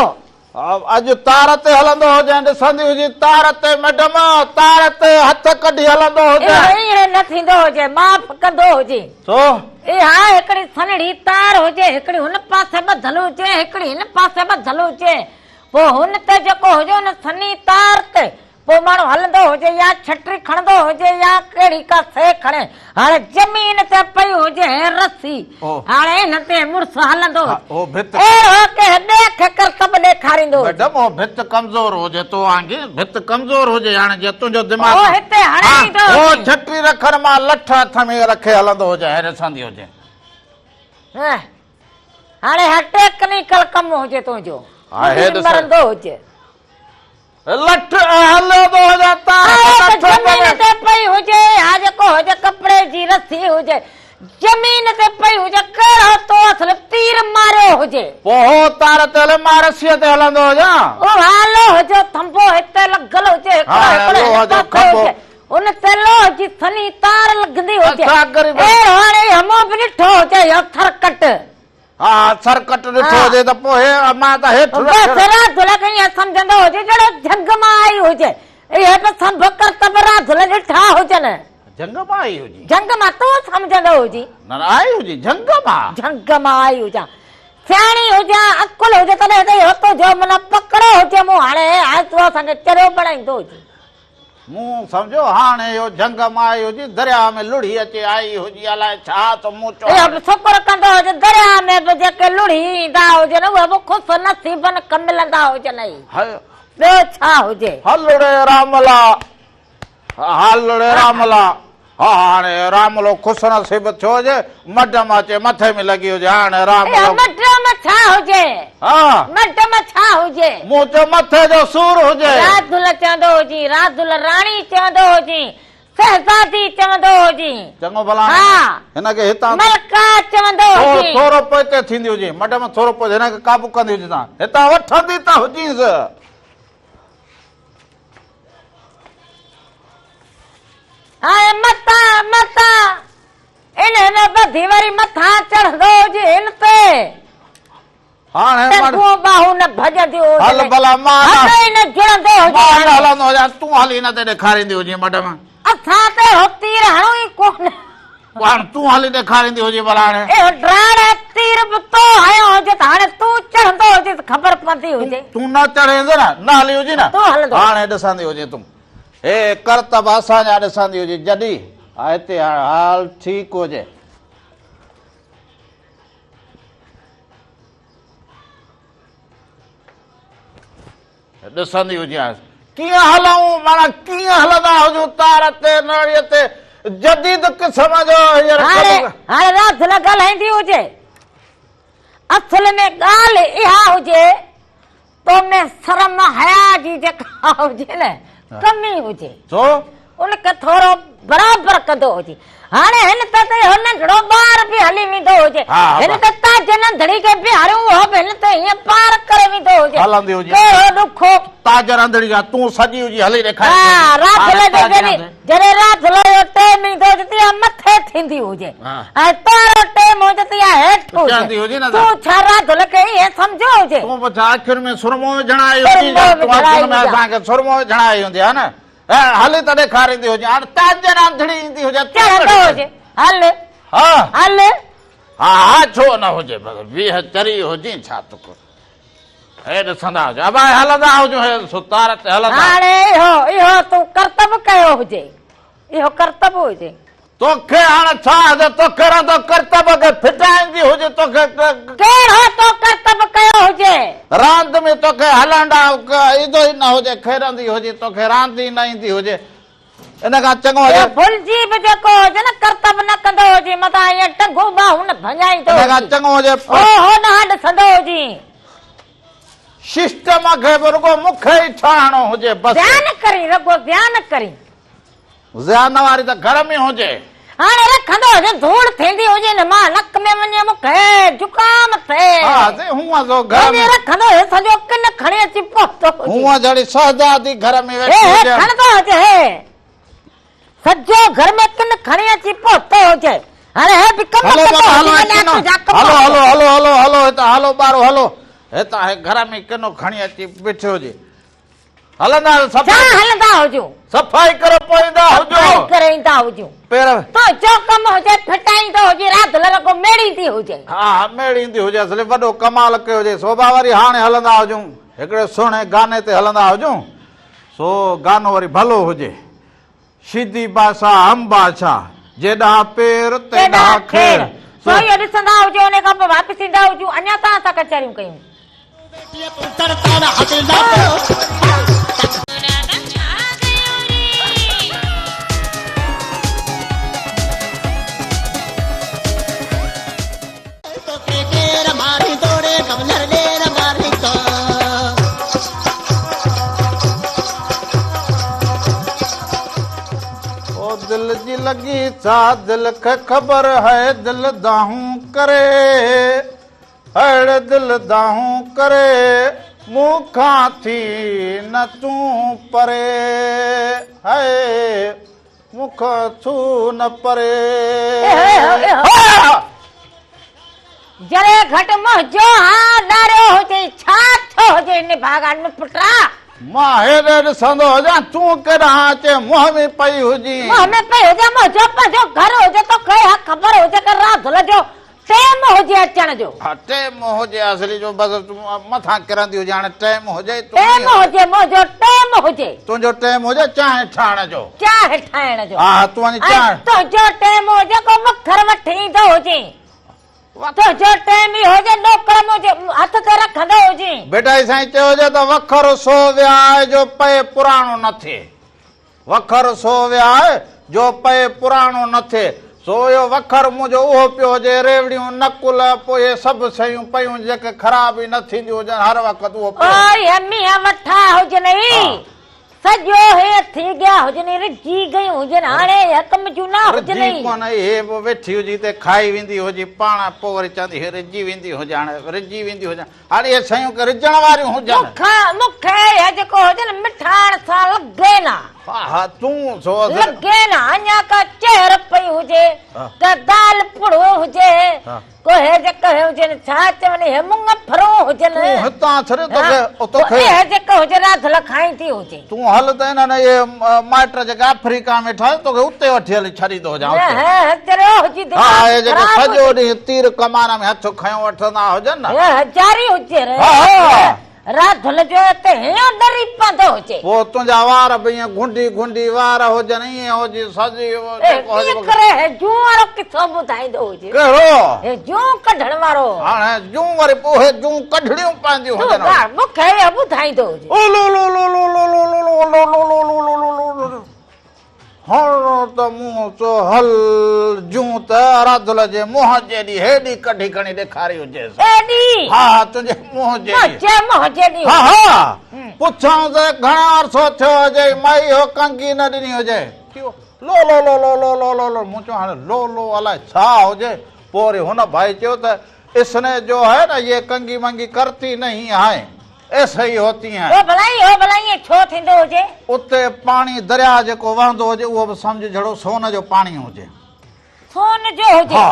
اڄ تار تي هلندو هجين، ڏسندي هجين تار تي ميڊم، تار تي هٿ ڪڍي هلندو هجين. اهو ائين نه ٿيندو هجي، معاف ڪندو هجين. ڇو؟ اها هڪڙي سنهڙي تار هجي، هڪڙي هن پاسي ٻڌل هجي، هڪڙي هن پاسي ٻڌل هجي، پوء هن تي جيڪو هجي ان سنهي تار تي پوء ماڻهو هلندو هجي يا ڇٽري کڻندو هجي يا ڪهڙي ڪا شيء کڻي، هاڻي زمين تي پئي هجي هي رسي، هاڻي ان تي مڙس هلندو هجي، اهڙو ڪنهن ٻئي کي ڪرتب ڏيکاريندو هجي. ميڊم اهو ڀت ڪمزور هجي تو وانگي ڀت ڪمزور هجي هاڻي جيئن تنهنجو دماغ اهو هتي هڻي ايندو هجي. اهو ڇٽري رکڻ مان لٺ هٿ ۾ رکي هلندو هجي ۽ رسندي هجي. هاڻي هي ٽيڪنيڪل ڪم هجي تنهنجو، ٻڌي مرندو هجي. لٺ هليو ٿو وڃان تان آهي ته لٺ زمين پوي. تي پئي هجي ها جيڪو هجي ڪپڙي جي رسي هجي زمين تي پئي هجي ڪهڙو تو اصل تير ماريو هجي. پوء هو تار تي هلي مان رسيء تي هلندو هجان. اها لوهه جو ٿنڀو هتي لڳل هجي هڪڙو ها هڪڙو هن لوهه جو پاسي کنڀو. هجي ان تي لوهه جي سنهي تار لڳندي هجي اڇا غريب. اهڙو هاڻي همو به ڏٺو هجي اهو ٿرڪٽ. ها سرڪٽ ڏٺو هجي ته پوء هي مان ته هيٺ بس راڌل کي ائين سمجهندو هجي جهڙو جهنگ مان آئي هجي. اهي به سڀ ڪرتب راڌل ڏٺا هجن. جهنگ مان آئي هجي. جهنگ مان تون سمجهندو هجين. نه نه آئي هجي جهنگ مان. جهنگ مان آئي هجان. سياڻي هجان عقل هجي تڏهن ته اهو تنهنجو من پڪڙو هجي مون هاڻي آء تون اسان کي چريو بڻائيندو هجين. مون سمجهيو هاڻي اهو جهنگ مان آئي هجي، درياهه ۾ لڙهي اچي آئي هجي، الائي ڇا ته مون چيو. اهو به شڪر ڪندو هجي، درياهه ۾ به جيڪي لڙهي ايندا هجن، اهي به خوش نصيبن کي ملندا هجن ئي. ٻيو ڇا هجي. هل ڙي راملا، هل ڙي راملا. ها هاڻي راملو خوش نصيب ٿيو هجي، مڊ مان اچي مٿي ۾ لڳي هجي، هاڻي راملو. اهو مڊ ۾ ڇا هجي؟ ها. مڊ ۾ ڇا هجي؟ مون چيو مٿي جو سور هجي. راڌل چوندو هجين، راڌل راڻي چوندو هجين، شهزادي چوندو هجين. چڱو ڀلا ها. هن کي هتان. ملڪه چوندو هجين. ٿورو پوئتي ٿيندي هجي، مڊ ۾ ٿورو پوئتي هن کي قابو ڪندي هجي تان هتان وٺندي ته هجينس. هاڻي متان متان انهن ۾ ٻڌي وري مٿان چڙهندو هجي هن تي. هاڻي مڙ. ٽنگون ٻانهون نه ڀڄنديون هجن. هل ڀلا مان نه. هٿ ئي نه جڙندو هجي. مان نه هلندو هجان تون هلي هن تي ڏيکاريندي هجين مڊم. اسان ته اهو تير هڻون ئي ڪونه. هاڻ تون هلي ڏيکاريندي هجين ڀلا هاڻي. اهو ڊاڙ ۽ تير به تو هنيو هجي ته هاڻي تون چڙهندو هجين ته خبر پوندي هجي. تون نه چڙهينس نه، نه هلي هجين نه. تون هلندو. هاڻي ڏسندي هجين تون. هي ڪرتب اسان جا ڏسندي هجي جڏي هتي هاڻ حال ٺيڪ هجي. ڏسندي هجيانس ڪيئن هلون معنيٰ ڪيئن هلندا هجون تار تي ناڙيء تي جديد قسم جو هينئر هاڻي هاڻي راڌ نه ڳالهائيندي هجي. اصل ۾ ڳالهه اها هجي تو ۾ شرم حياء جي جيڪا هجي نه ڪمي هجي. ڇو؟ ان کي ٿورو برابر ڪندو هجي. هاڻي هن ته ته اهو ننڍڙو ٻار به هلي ويندو هجي. هن ته تاج ننڍڙي کي بيهاريو اهو به هن تي هيئن پار ڪري ويندو هجي. هلندي هجي. ڪهڙو ڏکو. تاج رنڌڙي کان تون سڄي هجي هلي ڏيکاري. ها راڌل جي جڏهن جڏهن راڌل جو ٽيم ايندو هجي ته اها مٿي ٿيندي هجي ۽ تارو ٽيم هجي ته اها هيٺ هجي. تون ڇا راڌل کي ائين سمجهيو هجي. تون به ڇا اکين ۾ سرمو وجهڻ آئي هجين. تون اکين ۾ اسان کي سرمو وجهڻ آئي هوندي ها نه. هلي ته ڏيکاريندي هجي هاڻ تاجر آنڌڙي ايندي هجي چڙهندو هجي هل ها هل ها ها ڇو نه هجي بس ويهه چري هجين ڇا تک هي ڏسندا هجو ابا هلندا هجو هي ستار تي هلندا هاڻي اهو اهو تون ڪرتب ڪيو هجي اهو ڪرتب هجي توکي هاڻ ڇا هجي توکي رهندو ڪرتب کي ڦٽائيندي هجي توکي ڪهڙو تو ڪرتب ڪيو هجي. راند ۾ توکي هلڻ ايندو ئي نه هجي کيڏندي هجي توکي راند ئي نه ايندي هجي ان کان چڱو هجي. اهو ڀلجي به جيڪو هجي نه ڪرتب نه ڪندو هجي متان ائين ٽنگون ٻانهون نه ڀڃائيندو ان کان هجي چڱو هجي. اهو نه ڏسندو هجي. سسٽم کي به رڳو مون کي ئي ٺاهڻو هجي بس. زيان ڪرين رڳو زيان ڪرين. زيان واري ته گهر ۾ هجي. هاڻي رکندو هجي ڌوڙ ٿيندي هجي نه مان نڪ ۾ وڃي مون کي زڪام ٿئي. ها سي هونء سو گهر ۾. وڃي رکندو هجي سڄو ڪن کڻي اچي پهتو هجي. هونء جھڙي شهزادي گهر ۾ ويٺي هي هي هجي. کڻندو هجي هي سڄو گهر ۾ ڪن کڻي اچي پهتو هجي. هاڻي هي به ڪم هلو ڪندو بابا هجي هلو وڃان ڪنو تنهنجا ڪم هلو هجي. هلو هلو هلو هلو هتان هلو ٻارو هلو هتان هي گهر ۾ ڪنو کڻي اچي بيٺو هجي. هلندا ڇا صفائي هلندا هجون. صفائي ڪري پوء ايندا هجو. صفائي ڪري ايندا هجون. پير. تنهنجو ڪم هجي ڦٽائيندو هجي راڌل رڳو ميڙيندي هجي. ها ها ميڙيندي هجي اصلي وڏو ڪمال ڪيو هجي سوڀا وري هاڻي هلندا هجون هڪڙي سهڻي گاني تي هلندا هجون سو گانو وري ڀلو هجي شيدي بادشاهه هم بادشاهه جيڏانهن پير تيڏانهن خير. سو اهو ڏسندا هجو انهي کان پوء واپس ايندا هجون اڃا تان اسان ڪچهريون ڪيون. او دل جي لڳي ڇا دل کي خبر هي دل دانهون ڪري اڙ دل دانهون ڪري مون کان ٿي نه تون پري هي مون کان ٿو نه پري. جري گهٽ منهنجو هانء ڏاريو هجئي، ڇا ٿيو هجئي نڀاڳا نپٽا. مان هيڏي ڏسندو هجان، تون ڪيڏانهن اچي منهن ۾ پئي هجين. منهن ۾ پئي هجان، منهنجو پنهنجو گهر هجي، توکي اها خبر هجي ته راڌل جو ٽيم هجي اچڻ جو. ها ٽيم هجي اصلي جو بس تون مٿان ڪرندي هجي هاڻي ٽيم هجي تون ٽيم هجي منهنجو ٽيم هجي. تنهنجو ٽيم هجي چانهه ٺاهڻ جو. چانهه ٺاهڻ جو. ها تون وڃي چانهه. ۽ تنهنجو ٽيم هجي ڪو وکر وٺي ايندو هجين. تنهنجو ٽيم ئي هجي ڏوڪڙ منهنجي هٿ تي رکندو هجين. ڀٽائي سائين چيو هجي ته وکر سو وياء جو پئي پراڻو نه ٿئي. وکر سو وياء، جو پئي پراڻو نه ٿئي. سو اهو وکر منهنجو اهو پيو هجي، ريوڙيون، نقل، پوء اهي سڀ شيون پيون جيڪي خراب ئي نه ٿينديون هجن، هر وقت اهو پيو هجي. اهي مينهن وٺا هجنئي، سڄو هيئن ٿي ڳيا هجنئي، رجي گيون هجن، هاڻي اهي ڪم جون نه رجي هجنئي. ڪونه، اهي به ويٺي هجي تي کائي ويندي هجي پاڻ، پوء وري چوندي هئي رجي ويندي هجي، هاڻي رجي ويندي هجن. هاڻي اهي شيون ڪي رجڻ واريون هجن. مون کي اهي جيڪو هجن مٺاڻ سان لڳي نه. ها ها تون سو اصل. لڳي نه اڃا ڪا چهر پئي هجي ڪا دال پڙو هجي ڪو هي جيڪو هي هجن ڇا چون هي مڱ ڦرون هجن. تون هتان ڇڏ توکي توکي. اهي جيڪو هجي راڌل کائيندي هجي. تون هل ته انهن اهي مائٽ جيڪي آفريڪا ۾ ويٺا آهن توکي اتي وٺي هلي ڇڏيندو هجان اتي. نه هي چريو هجي دماغ ها اهي جيڪي خراب سڄو هجي. ڏينهن تير ڪمان ۾ هٿ کنيو وٺندا هجن نه. هي هزاري هجي ري. ها ها. راڌل جو اتي هينئون ڏري پوندو هجي. پوء تنهنجا وار به ائين گهنڊي گهنڊي وار هجن ائين هجي سڄي اي جيڪو هجي ڪيئن ڪري هي جون وارو قصو ٻڌائيندو هجي. ڪهڙو؟ هي جون ڪڍڻ وارو. هاڻي جون وري پوء اهي جون ڪڍڻيون پونديون تون هجن. ڳالهه مون کي اهو ٻڌائيندو هجي. هڻ ته منهن سو هل جون ته راڌل جي منهن جيڏي هيڏي ڪڍي کڻي ڏيکاري هجيس. ايڏي؟ ها ها تنهنجي منهن جيڏي. منهنجي منهن جيڏي. ها ها پڇانس ته گهڻو عرصو ٿيو هجئي مائي اهو ڪنگي نه ڏني هجئي. ٿيو لو لو لو لو لو لو لو لو مون چيو هاڻي لو لو الائي ڇا هجي پوء وري هن ڀائي چيو ته اس ني جو هي نه يي ڪنگي منگي ڪرتي نهين هين ايسي هي هوتي هين. هو ڀلا هو ڀلا ائين ڇو ٿيندو هجي؟ اتي پاڻي درياء جيڪو وهندو هجي اهو به سمجهه جھڙو سون جو پاڻي هجي. سون جو هجي. ها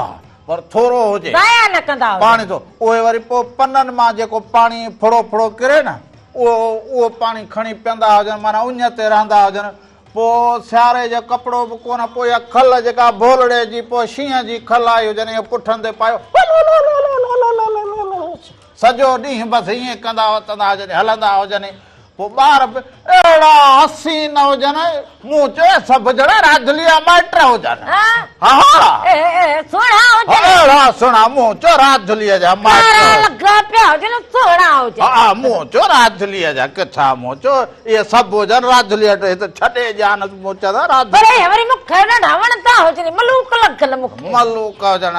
پر ٿورو هجي. ضايع نه ڪندا هجن. پاڻي ٿو اهي وري پوء پنن مان جيڪو پاڻي ڦڙو ڦڙو ڪري نه اهو اهو پاڻي کڻي پيئندا هجن معنيٰ اڃ تي رهندا هجن. پوء سياري جو ڪپڙو به ڪونه، پوء اها کل جيڪا ڀولڙي جي، پوء شينهن جي کل آئي هجن، اهو پٺن تي پايو هلولولولولولولولولولو سڄو ڏينهن بس ائين ڪندا وتندا هجن، هلندا هجن. پوء ٻار به اهڙا حسين هجن، مون چيو سڀ جهڙا راڌلي جا مائٽ هجن. ها ها سهڻا هجن. اهڙا سهڻا، مون چيو راڌلي جا مائٽ. ڪارا لڳا پيا هجن، سهڻا هجن. ها مون چيو راڌلي جا ڪٿا، مون چيو اهي سڀ هجن راڌلي هٽ هت ڇڏي ڏيانس مون چيو راڌلي. پر اهي وري مون کي ڏاڍا وڻندا هجن ملوڪ لڳل مون کي. ملوڪ هجڻ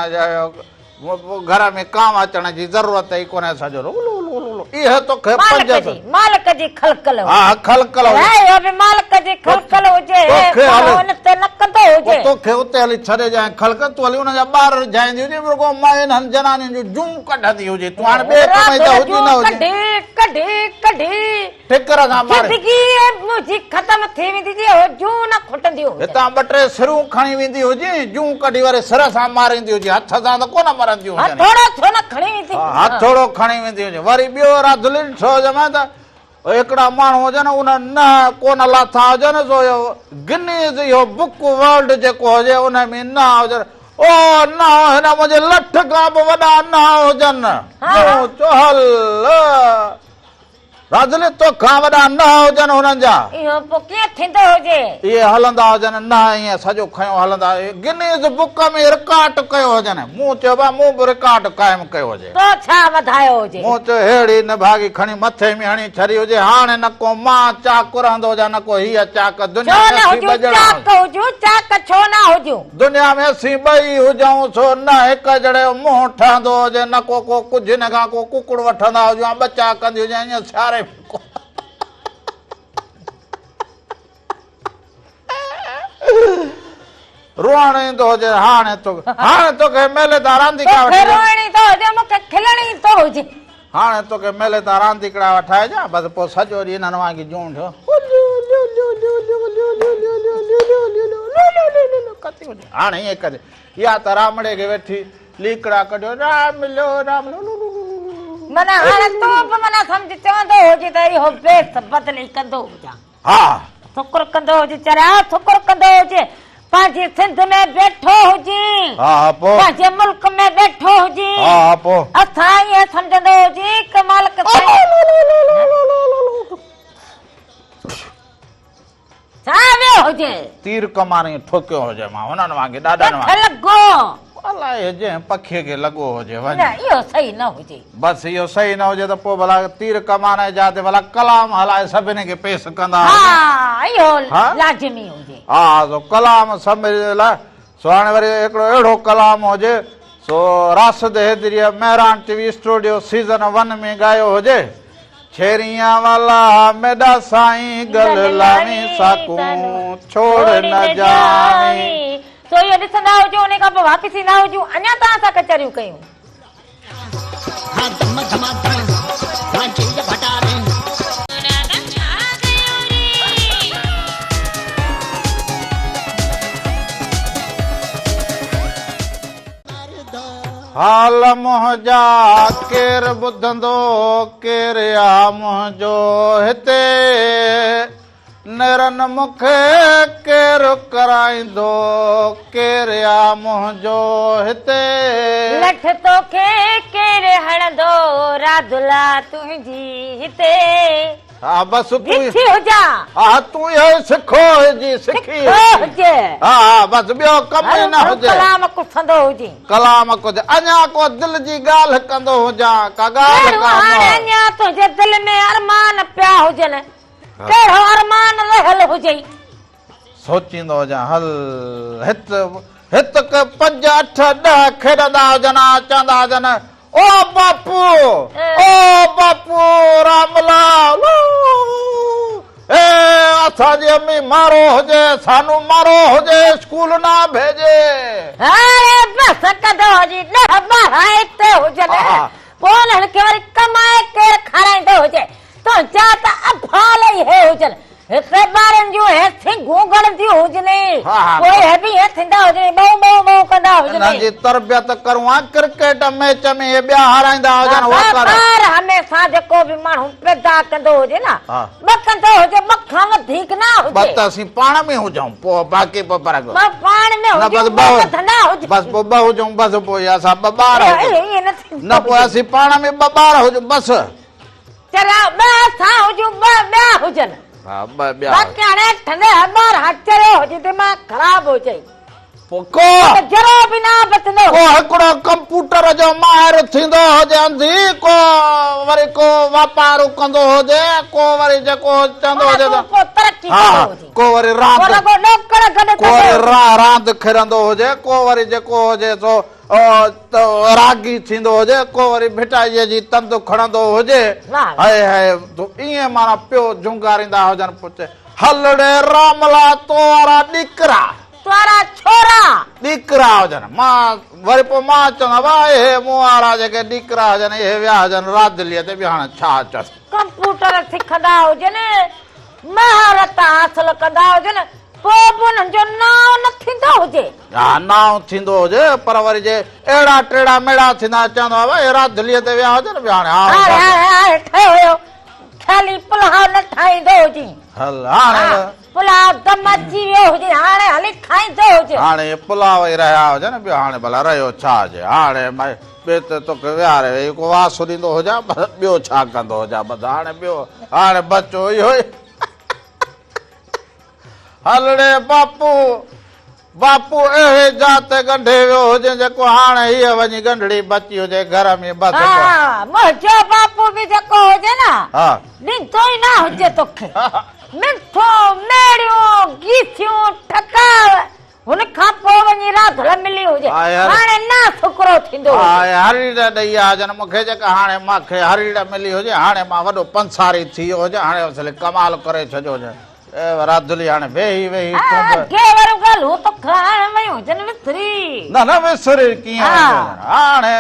گهر ۾ ڪانء اچڻ جي ضرورت ئي ڪونهي سڄو لو لو لو لو. اهي توکي مالڪ پنج جي مالڪ جي خلقل هجي. ها خلقل هجي. ها اهو به مالڪ جي خلقل هجي. توکي پر هلي ان تي نه ڪندو هجي. پوء توکي اتي هلي ڇڏي جانء خلق تون هلي انهن جا ٻار رجهائيندي هجين رڳو مان انهن جنانين جون جون ڪڍندي هجين تون هاڻي ٻئي ڪم جي ته هجين نه هجين. ڪڍي ڪڍي ڪڍي ٺڪر سان ماري. زندگي منهنجي ختم ٿي ويندي جي هو جون نه کٽنديون هجن. هتان ٻه ٽي سرون کڻي ويندي هجين، جون ڪڍي وري سر سان ماريندي هجين، هٿ سان ته ڪونه مرنديون هجن. هٿوڙو ڇو نه کڻي ويندي هجين. هٿوڙو کڻي ويندي هجين. وري ٻيو راڌلي ڏٺو هجيم ته هڪڙا ماڻهو هجن، انهن ننهن ڪونه لاٿا هجن، سو اهو گنيز اهو بڪ ورلڊ جيڪو هجي، ان ۾ ننهن هجن. او ننهن هن منهنجي لٺ کان به وڏا ننهن هجن. مون چيو هل. راڌلي توکان وڏا نه هجن هنن جا. اهو پوء ڪيئن ٿيندو هجي؟ اهي هلندا هجن نه ائين سڄو کنيو هلندا گنيز بڪ ۾ رڪارڊ ڪيو هجن. مون چيو ڀاء مون به رڪارڊ قائم ڪيو هجي. تو ڇا وڌايو هجي؟ مون چيو ههڙي نڀاڳي کڻي مٿي ۾ هڻي ڇڏي هجي هاڻي نه ڪو مان چاڪ رهندو هجان نه ڪو هيء چاڪ دنيا ڇو ۾ نه اسين هجون ٻه ڄڻا چاڪ هجون چاڪ ڇو نه هجون؟ دنيا ۾ اسين ٻئي هجون سو نه هڪ جهڙي جو منهن ٺهندو هجي نه ڪو ڪو ڪجهه هن کان ڪو ڪڪڙ وٺندا هجون يا ٻچا ڪندي هجي ائين سياري ۾ ڪو روئڻ ايندو هجي هاڻي تو هاڻي توکي ميلي تان رانديڪا توکي روئڻ ايندو هجي مون کي کلڻ ايندو هجي. هاڻي توکي ميلي تان رانديڪڙا وٺائجان بس پوء سڄو ڏينهن انهن وانگي جون ٺهيو ڪندي هجي هاڻي ائين ڪجي يا ته رامڙي کي ويٺي ليڪڙا ڪڍيو رام مليو رام معنيٰ هاڻي تون به معنيٰ سمجهه چوندو هجي ته اهو بيس بدلي ڪندو هجان. ها. ٿڪر ڪندو هجي چريا ٿڪر ڪندو هجي پنهنجي سنڌ ۾ ويٺو هجي ها ها پو. پنهنجي ملڪ ۾ ويٺو هجي ها ها پو. اسان ائين سمجهندو هجي ته مالڪ سائين ڇا ويو هجي. تير ڪمان ائين ٺوڪيو هجي مان هنن وانگي ڏاڏن ڪٿ وانگي. لڳو. الائي جنهن پکيء کي لڳو هجي وڃ. نه اهو صحيح نه هجي. بس اهو صحيح نه هجي ته پوء ڀلا تير ڪمان جي جاء تي ڀلا ڪلام هلائي سڀني کي پيس ڪندا هجن. ها اهو لازمي هجي. ها سو ڪلام سڀني جي لاء سو هاڻي وري هڪڙو اهڙو ڪلام هجي سو Rashid حيدريء Mehran T V studio season one ۾ ڳايو هجي. ڇيريان والا ميڏا سائين گل لاوين ساڪون ڇوڙ نه جاوين. سو اهو ڏسندا هجون انهي کان پوء واپس ايندا هجون اڃا توهان سان ڪچهريون ڪيون. حال منهنجا ڪير ٻڌندو ڪير آ منهنجو هتي نيرن مون کي ڪير ڪرائيندو ڪير آ منهنجو هتي. لٺ توکي ڪير هڻندو رادلا تنهنجي هتي. ها بس تون ويٺي هجان. ها تون اهو ئي سکو هجي سکي هجي. ها ها بس ٻيو ڪم ئي نه هجي. ڪلام ڪسندو هجين. ڪلام ڪجهه اڃا ڪو دل جي ڳالهه ڪندو هجان ڪا ڳالهه ڪهڙو هاڻي اڃا تنهنجي دل ۾ ارمان پيا هجن ڪهڙو ارمان رهيل هجئي. سوچيندو هجان هل هت هت ڪي پنج اٺ ڏهه کيڏندا هجن ها چوندا هجن او باپو او باپو رام لال اي اسان جي امي مارو هجي سانو مارو هجي اسڪول نه ڀيجي. هاڻي بس ڪندو هجي ڏهه ٻارهن هتي هجن پوء انهن کي وري ڪمائي ڪير کارائيندو هجي. تنهنجا ته افعال ئي هي هجن. هتي ٻارن جون هي سنگهون ڳڙنديون هجنئي. پوء هي به هي ٿيندا هجنئي، ٻئون ٻئون ٻئون ڪندا هجنئي. انهن جي تربيت ڪرون ها، ڪرڪيٽ ميچ ۾ هي ٻيا هارائيندا هجن، هو ڪر. ٻار هميشه جيڪو به ماڻهو پيدا ڪندو هجي نه، ٻه ڪندو هجي، ٻه کان وڌيڪ نه هجي. ٻه ته اسين پاڻ ۾ هجون، پوء باقي پوء فرق. ٻه پاڻ ۾ هجون، ٻه وڌندا هجن. بس پوء ٻه هجون، بس پوء اسان ٻه ٻار هجون. ائين نه ٿيندو. نه پوء اسين پاڻ ۾ ٻه ٻار هجون، بس. چريا ٻه اسان هجون ٻه ٻيا هجن. ها ٻه ٻيا. باقي هاڻي ٺنڊي ٻارهن چريو هجي دماغ خراب هجئي. پوء ڪو ته ذرو به نه بچندو. ڪو هڪڙو ڪمپوٽر جو ماهر ٿيندو هجي انڌي ڪو وري ڪو واپار ڪندو هجي ڪو وري جيڪو چوندو هجي ته پوء ترقي ڪندو هجي. ڪو وري راند ڪو رڳو ڏوڪڙ گڏ ڪو وري راند کيڏندو هجي ڪو وري جيڪو هجي سو. راڳي ٿيندو هجي، ڪو وري ڀٽائيء جي تند کڻندو هجي، هئي هئي ائين معنيٰ پيو جهونگاريندا هجن، پوء چئي، هل ڙي راملا تو وارا ڏيڪرا. تو وارا ڇورا. ڏيڪرا هجن. مان وري پوء مان چوندو آهيان، اهي مون وارا جيڪي ڏيڪرا هجن، اهي ويا هجن رادليء تي، ٻيو هاڻي ڇا چوان. ڪمپوٽر سکندا هجن، مهارت حاصل ڪندا هجن، پوء به انهن جو نانء نه ٿيندو هجي. ها نانء ٿيندو هجي، پر وري جي اهڙا ٽيڙا ميڙا ٿيندا، چوندو آهيان، اهي رادليء تي ويا هجن، ٻيو هاڻي آء هاڻي هاڻي ٺهيو هيو، خيالي پلاء نه ٺاهيندو هجين. هل هاڻي ها پلاء دم اچي ويو هجي، هاڻي هلي کائيندو هجي. هاڻي پلاء ئي رهيا هجن، ٻيو هاڻي ڀلا رهيو ڇا هجي. هاڻي ٻئي ته توکي ويهاري ويهي ڪو واسو ڏيندو هجان، پر ٻيو ڇا ڪندو هجان، بس هاڻي ٻيو هاڻي بچو اهو ئي. هل ڙي باپو، باپو اهڙي جاء تي ڳنڍي ويو هجين جيڪو هاڻي هيء وڃي ڳنڍڙي بچي هجي گهر ۾ بس ها منهنجو باپو به جيڪو هجي نه ڏيندو ئي نه هجي توکي منٿون ميڙيون گيسيون ٺڪاء هن کان پوء وڃي راڌل ملي هجي هاڻي نه سڪرو ٿيندو هجي. آء هريڙ ڏئي آ جن مون کي جيڪا هاڻي مان کي هريڙ ملي هجي هاڻي مان وڏو پنساري ٿي ويو هجان هاڻي اصل ڪمال ڪري ڇڏيو هجي. اي رادلي هاڻي ويهي ويهي تون به. اڳي واريون ڳالهيون تو کان هاڻي ويون هجن وسري. نه نه وسري ڪيئن ويون هجن هاڻي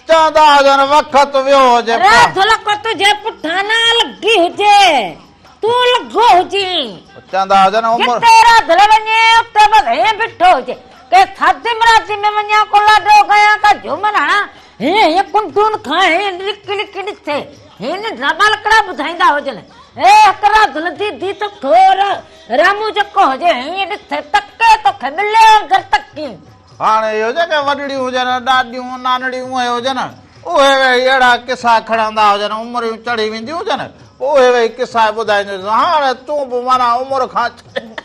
چوندا هجن وقت ويو هجي. راڌل ڪو تنهنجي پٺان نه لڳي هجي تون لڳو هجين. چوندا هجن عمر. جتي راڌل وڃي اتي بس هيئن بيٺو هجي ڪنهن شادي مرادي ۾ وڃان ڪو لاڏو ڳايان ڪا جهومر هڻان هيئن هيئن ڪنڊون کان هيئن لڪي لڪي ڏسي هيئن ننڍڙا ٻالڪڙا ٻڌائيندا هجن. اي هڪڙا دل the the ته گهور رامو جيڪو هجي هيئن ڏسي تڪي توکي ملي وانگر تڪي. هاڻي اهو جيڪي وڏڙيون هجن، ڏاڏيون، نانڙيون اهي هجن، اهي ويهي اهڙا قصا کڻندا هجن، عمريون چڙهي وينديون هجن، پوء اهي ويهي قصا ٻڌائينديون هجن، هاڻي تون به معنيٰ عمر کان چڙهي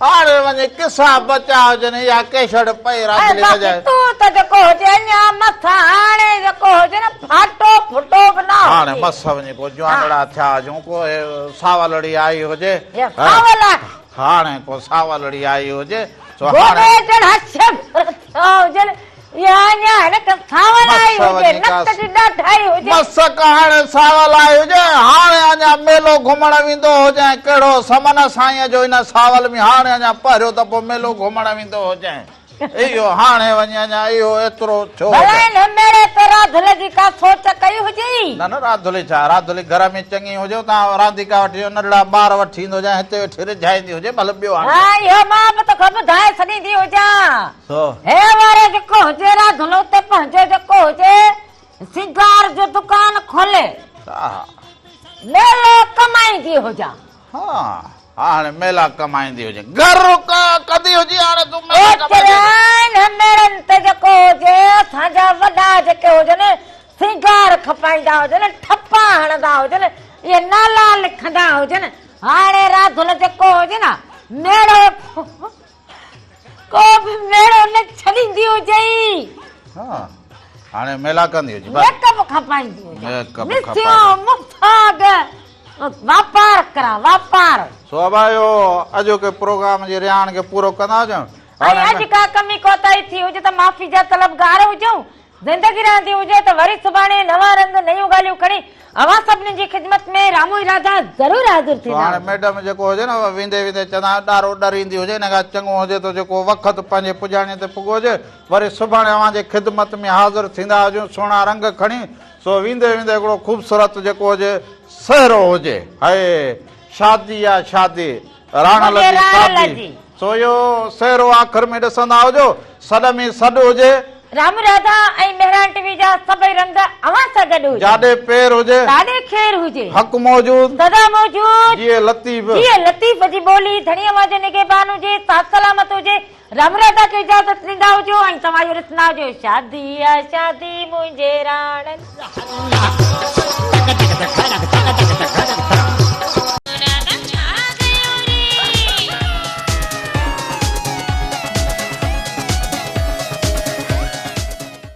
هاڻي وڃي قصا بچا هجن اها ڪيشڙ پئي رات ۽ باقي تون ته جيڪو هجي اڃا مس هاڻي جيڪو هجي نه ڦاٽو ڦٽو به نه هجي. هاڻي مس وڃي ڪو جوانڙا ٿيا هجون ڪو ساولڙي آئي هجي. ساول هاڻي ڪو ساولڙي آئي هجي سو هاڻي. گوڏي جهڙا شبر ٿيا هجن يا اڃا هن کي ساول آئي هجي، نڪ جي ڏاڍائي هجي. مس ڪهاڻي ساول آئي هجي، هاڻي اڃا ميلو گهمڻ ويندو هجين، ڪهڙو سمن سائينء جو ان ساول ۾ هاڻي اڃا پهريون دفعو ميلو گهمڻ ويندو هجين، اهو هاڻي وڃي اڃا اهو ايترو ٿيو هجين. ڀلا ان ميڙي تي راڌل جي ڪا سوچ ڪئي هجئي؟ نه نه راڌلي ڇا، راڌلي گهر ۾ چڱي هجي، اتان رانديڪا وٺي ننڍڙا ٻار وٺي ايندو هجين، هتي ويٺي رجهائيندي هجي، ڀل ٻيو هاڻي. ها اهو مان به توکي ٻڌائي ڇڏيندي هجان. سو. هي وارو جيڪو هجي راڌلو ته پنهنجو جيڪو هجي سينگار جو دڪان کولي ها. ميلو ڪمائيندي هجان. ها هاڻي ميلا ڪمائيندي هجي گهر ڪندي هجي هاڻي تون ميلا ڪمائيندي هجي. انهن ميڙن تي جيڪو هجي اسان جا وڏا جيڪي هجن سينگار کپائيندا هجن ٺپا هڻندا هجن اهي نالا لکندا هجن هاڻي راڌل جيڪو هجي نه ميڙو ڪو به ميڙو نه ڇڏيندي هجئي. ها هاڻي ميلا ڪندي هجي بس. ميڪ اپ کپائيندي هجي. Make up کپائيندي. مسيون مساڳ واپار ڪران واپار. سو ابا اهو اڄوڪي پروگرام جي رهاڻ کي پورو ڪندا هجون. ۽ اڄ ڪا ڪمي ڪوتاهي ٿي هجي ته معافي جا طلبگار هجون. زندگي رهندي هجي ته وري سڀاڻي نوان رنگ نيون ڳالهيون کڻي اوهان سڀني جي خدمت ۾ رامو ارادا ضرور حاضر سو هاڻي ٿيندا. ميڊم جيڪو هجي نه ويندي ويندي چوندا آهن ڏارو ڏريندي هجي ان کان چڱو هجي ته جيڪو وقت پنهنجي پڄاڻي تي پڳو هجي وري سڀاڻي اوهان جي خدمت ۾ حاضر ٿيندا هجون سهڻا رنگ کڻي سو ويندي ويندي هڪڙو خوبصورت جيڪو هجي سهرو هجي هئي شادي آ شادي راڻل منهنجي جي راڻل شادي جي. سو اهو سهرو آخر ۾ ڏسندا هجو سڏ ۾ سڏ هجي. رام راڌا ۽ مهراڻ ٽي وي جا سڀئي رنگ اوهان سان گڏ هجن. جاڏي پير هجي. تاڏي خير هجي. حق موجود. سدا موجود. جيئي لطيف. جيئي لطيف جي ٻولي ڌڻي اوهان جو نگهبان هجي ساٿ سلامت هجي رام راڌا کي اجازت ڏيندا هجو ۽ توهان اهو ڏسندا هجو شادي آ شادي منهنجي راڻل.